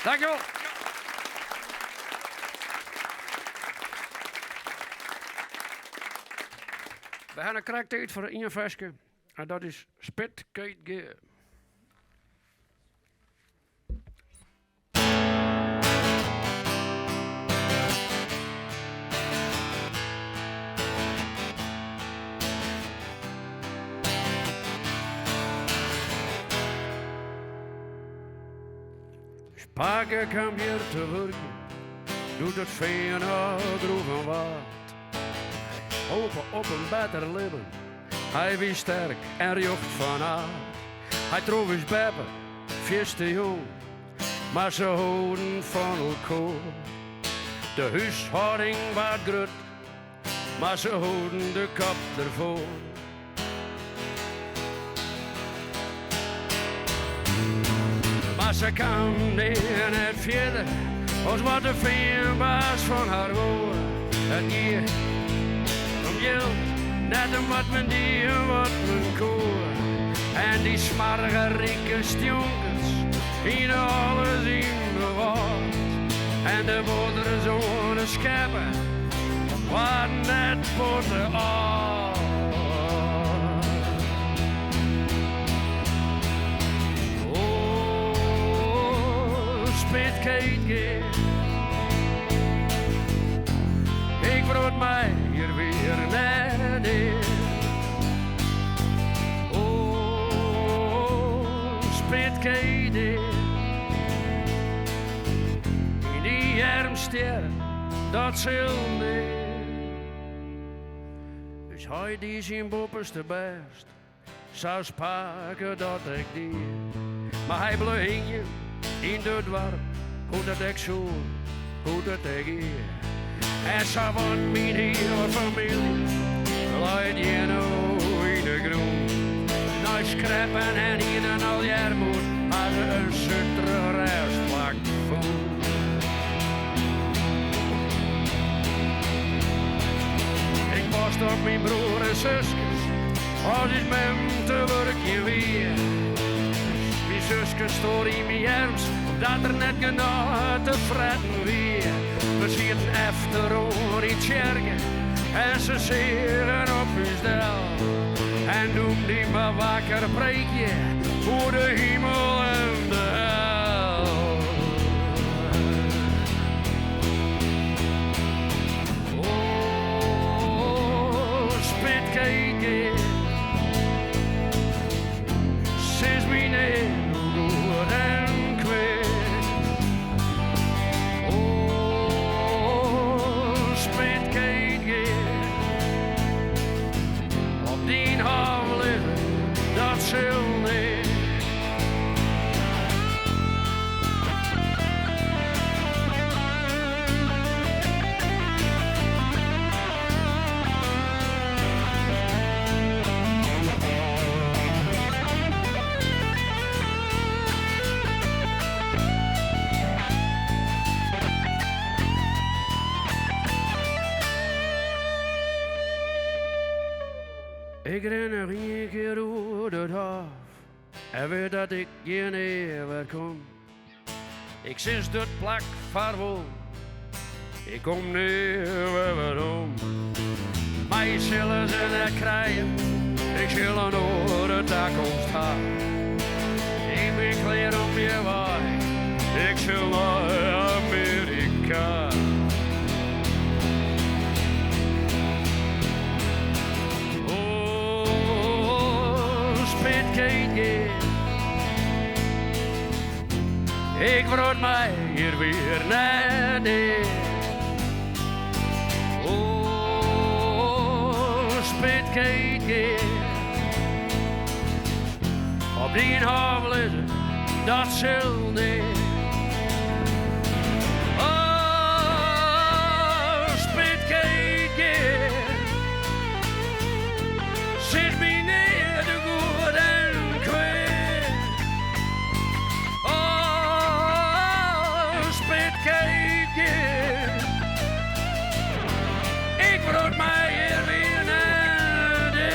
[SPEAKER 6] Dankjewol. We hawwe krekt tiid foar ien ferske en dat is Spit Keet Gear. Us pake kaam hjir te wurkjen doe't it fean ôfgroeven waard. Hope op in better libben, hy wie sterk en rjocht fan aard. Hy trof ús beppe fierste jong, mar se holden fan elkoar. De húshâlding waard grut, mar se holden de kop derfoar. Mar se kaam nea net fierder as wat de feanbaas fan har woe. It gie om jild, net om wat men die en wat men koe. En dy smoarge rike stjonkers hiene alles yn bewâld. En de boarders oan 'e skeppe waarden net bot âld. O, spit keet gear. Ik wrot my hjir wer net dea. O, spit keet dea. Yn dy earms stjerre, dat sil nea. Us heit die syn boppeste bêst, sa as pake dat ek die. Mar hy bleau hingjen. Yn it doarp, hoe't it ek soe, hoe't it ek gie. En sawat myn hiele famylje leit hjir no yn de grûn. Nei skreppen en ien en al earmoed ha se in suterich rêstplak fûn. Ik paste op myn broer en suskes as ús mem te wurkjen wie. Myn suske stoar yn myn earms omdat der net genôch te fretten wie. We sieten efteroan yn tsjerke en se seagen op ús del. En dûmny mar wakker preekje oer de himel en de hel. O, spitkeet Geart, sis my nea hoe goed en kwea. O, spitkeet Geart, op dyn hôf lizze, dat sil nea. Ik rin noch ien kear oer it hôf en wit dat ik hjir nea wer kom. Ik sis dit plak farwol, ik kom nea wer werom. My sille se net krije, ik sil in oare takomst ha. Ik bin klear om hjir wei, ik sil nei Amearika. O, spitkeet Geart. Ik wrot my hjir wer net dea. O, spitkeet Geart. Op dyn hôf lizze, dat sil nea. O, spitkeet Geart. Sis my nea de goed en kwea. O, spitkeet Geart. Ik wrot my hjir wer net dea.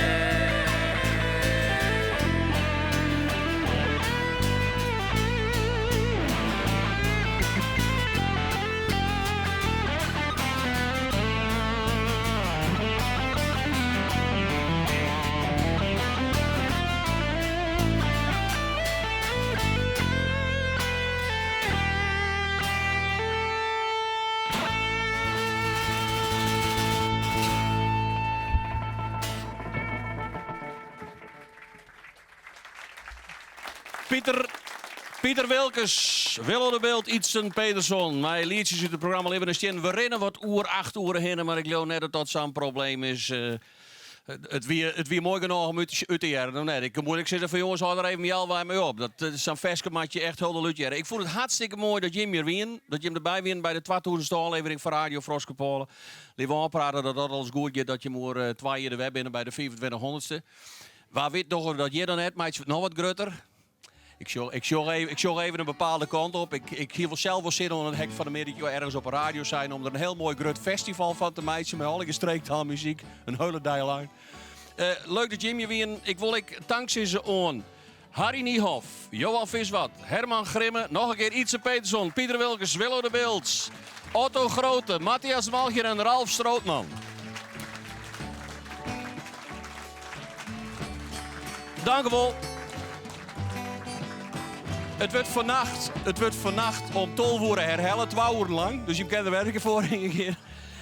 [SPEAKER 1] Piter, Piter Wilkens, Willo de Bildt, Ytzen Peterson. Mei lietsjes út it programma Libben en Stjerren. We rinne wat oer 8 oere hinne, mar ik leau net dat dat sa'n probleem is. It wie, it wie moai genôch om út, út te hearren, of net? Ik kin moeilik sizze fan jonges, hâld der even healwei mei op. Dat eh, sa'n ferske moat je echt hielendal úthearre. Ik fûn it hartstikke moai dat jim hjir wienen. Dat jim derby wienen by de 2000ste ôflevering fan Radio Froskepôle. Litte we ôfprate dat dat alles goed giet, dat jim oer eh, twa jier der wer binne by de 2500ste. Wa wit dogge we dat hjir dan net, meitsje we it noch wat grutter. Ik sjoch, ik sjoch, even, ik sjoch even in bepaalde kant op. Ik, ik hie wol sels wol sin oan it hek fan de middei ergens op 'e radio sein om der in hiel moai grut festival fan te meitsjen mei allegear streektaalmuzyk, in hiele dei lang. Eh, leuk dat jim hjir wienen. Ik wol ek tank sizze oan Harry Niehoff, Johan Viswat, Herman Grimme, noch in kear Ytsen Peterson, Pieter Wilkens, Willo de Bildt, Otto Grote, Matthias Malcher en Ralf Strootman. Dank wol. It wurdt fannacht, it wurdt fannacht om 12 oere herhelle, 2 oeren lang. Dus jim kinne der wer in kear foar gean.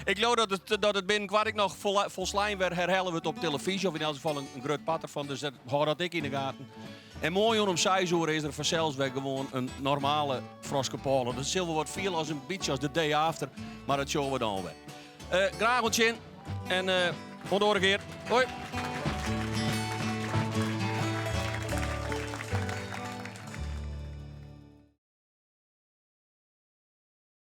[SPEAKER 1] Ik leau dat it, dat it binnenkoart ek noch fol, folslein wer herhelle wurdt op televyzje. Of yn elk gefal in, in grut part derfan. Dus dat, hâld dat ek yn de gaten. En moarn om 6 oere is der fansels wer gewoan in normale Froskepôle. Dat sil wol wat fiele as in bytsje as de day after. Mar dat sjogge we dan wer. Uh, graach oant sjen. En uh, oant de oare kear. Hoi.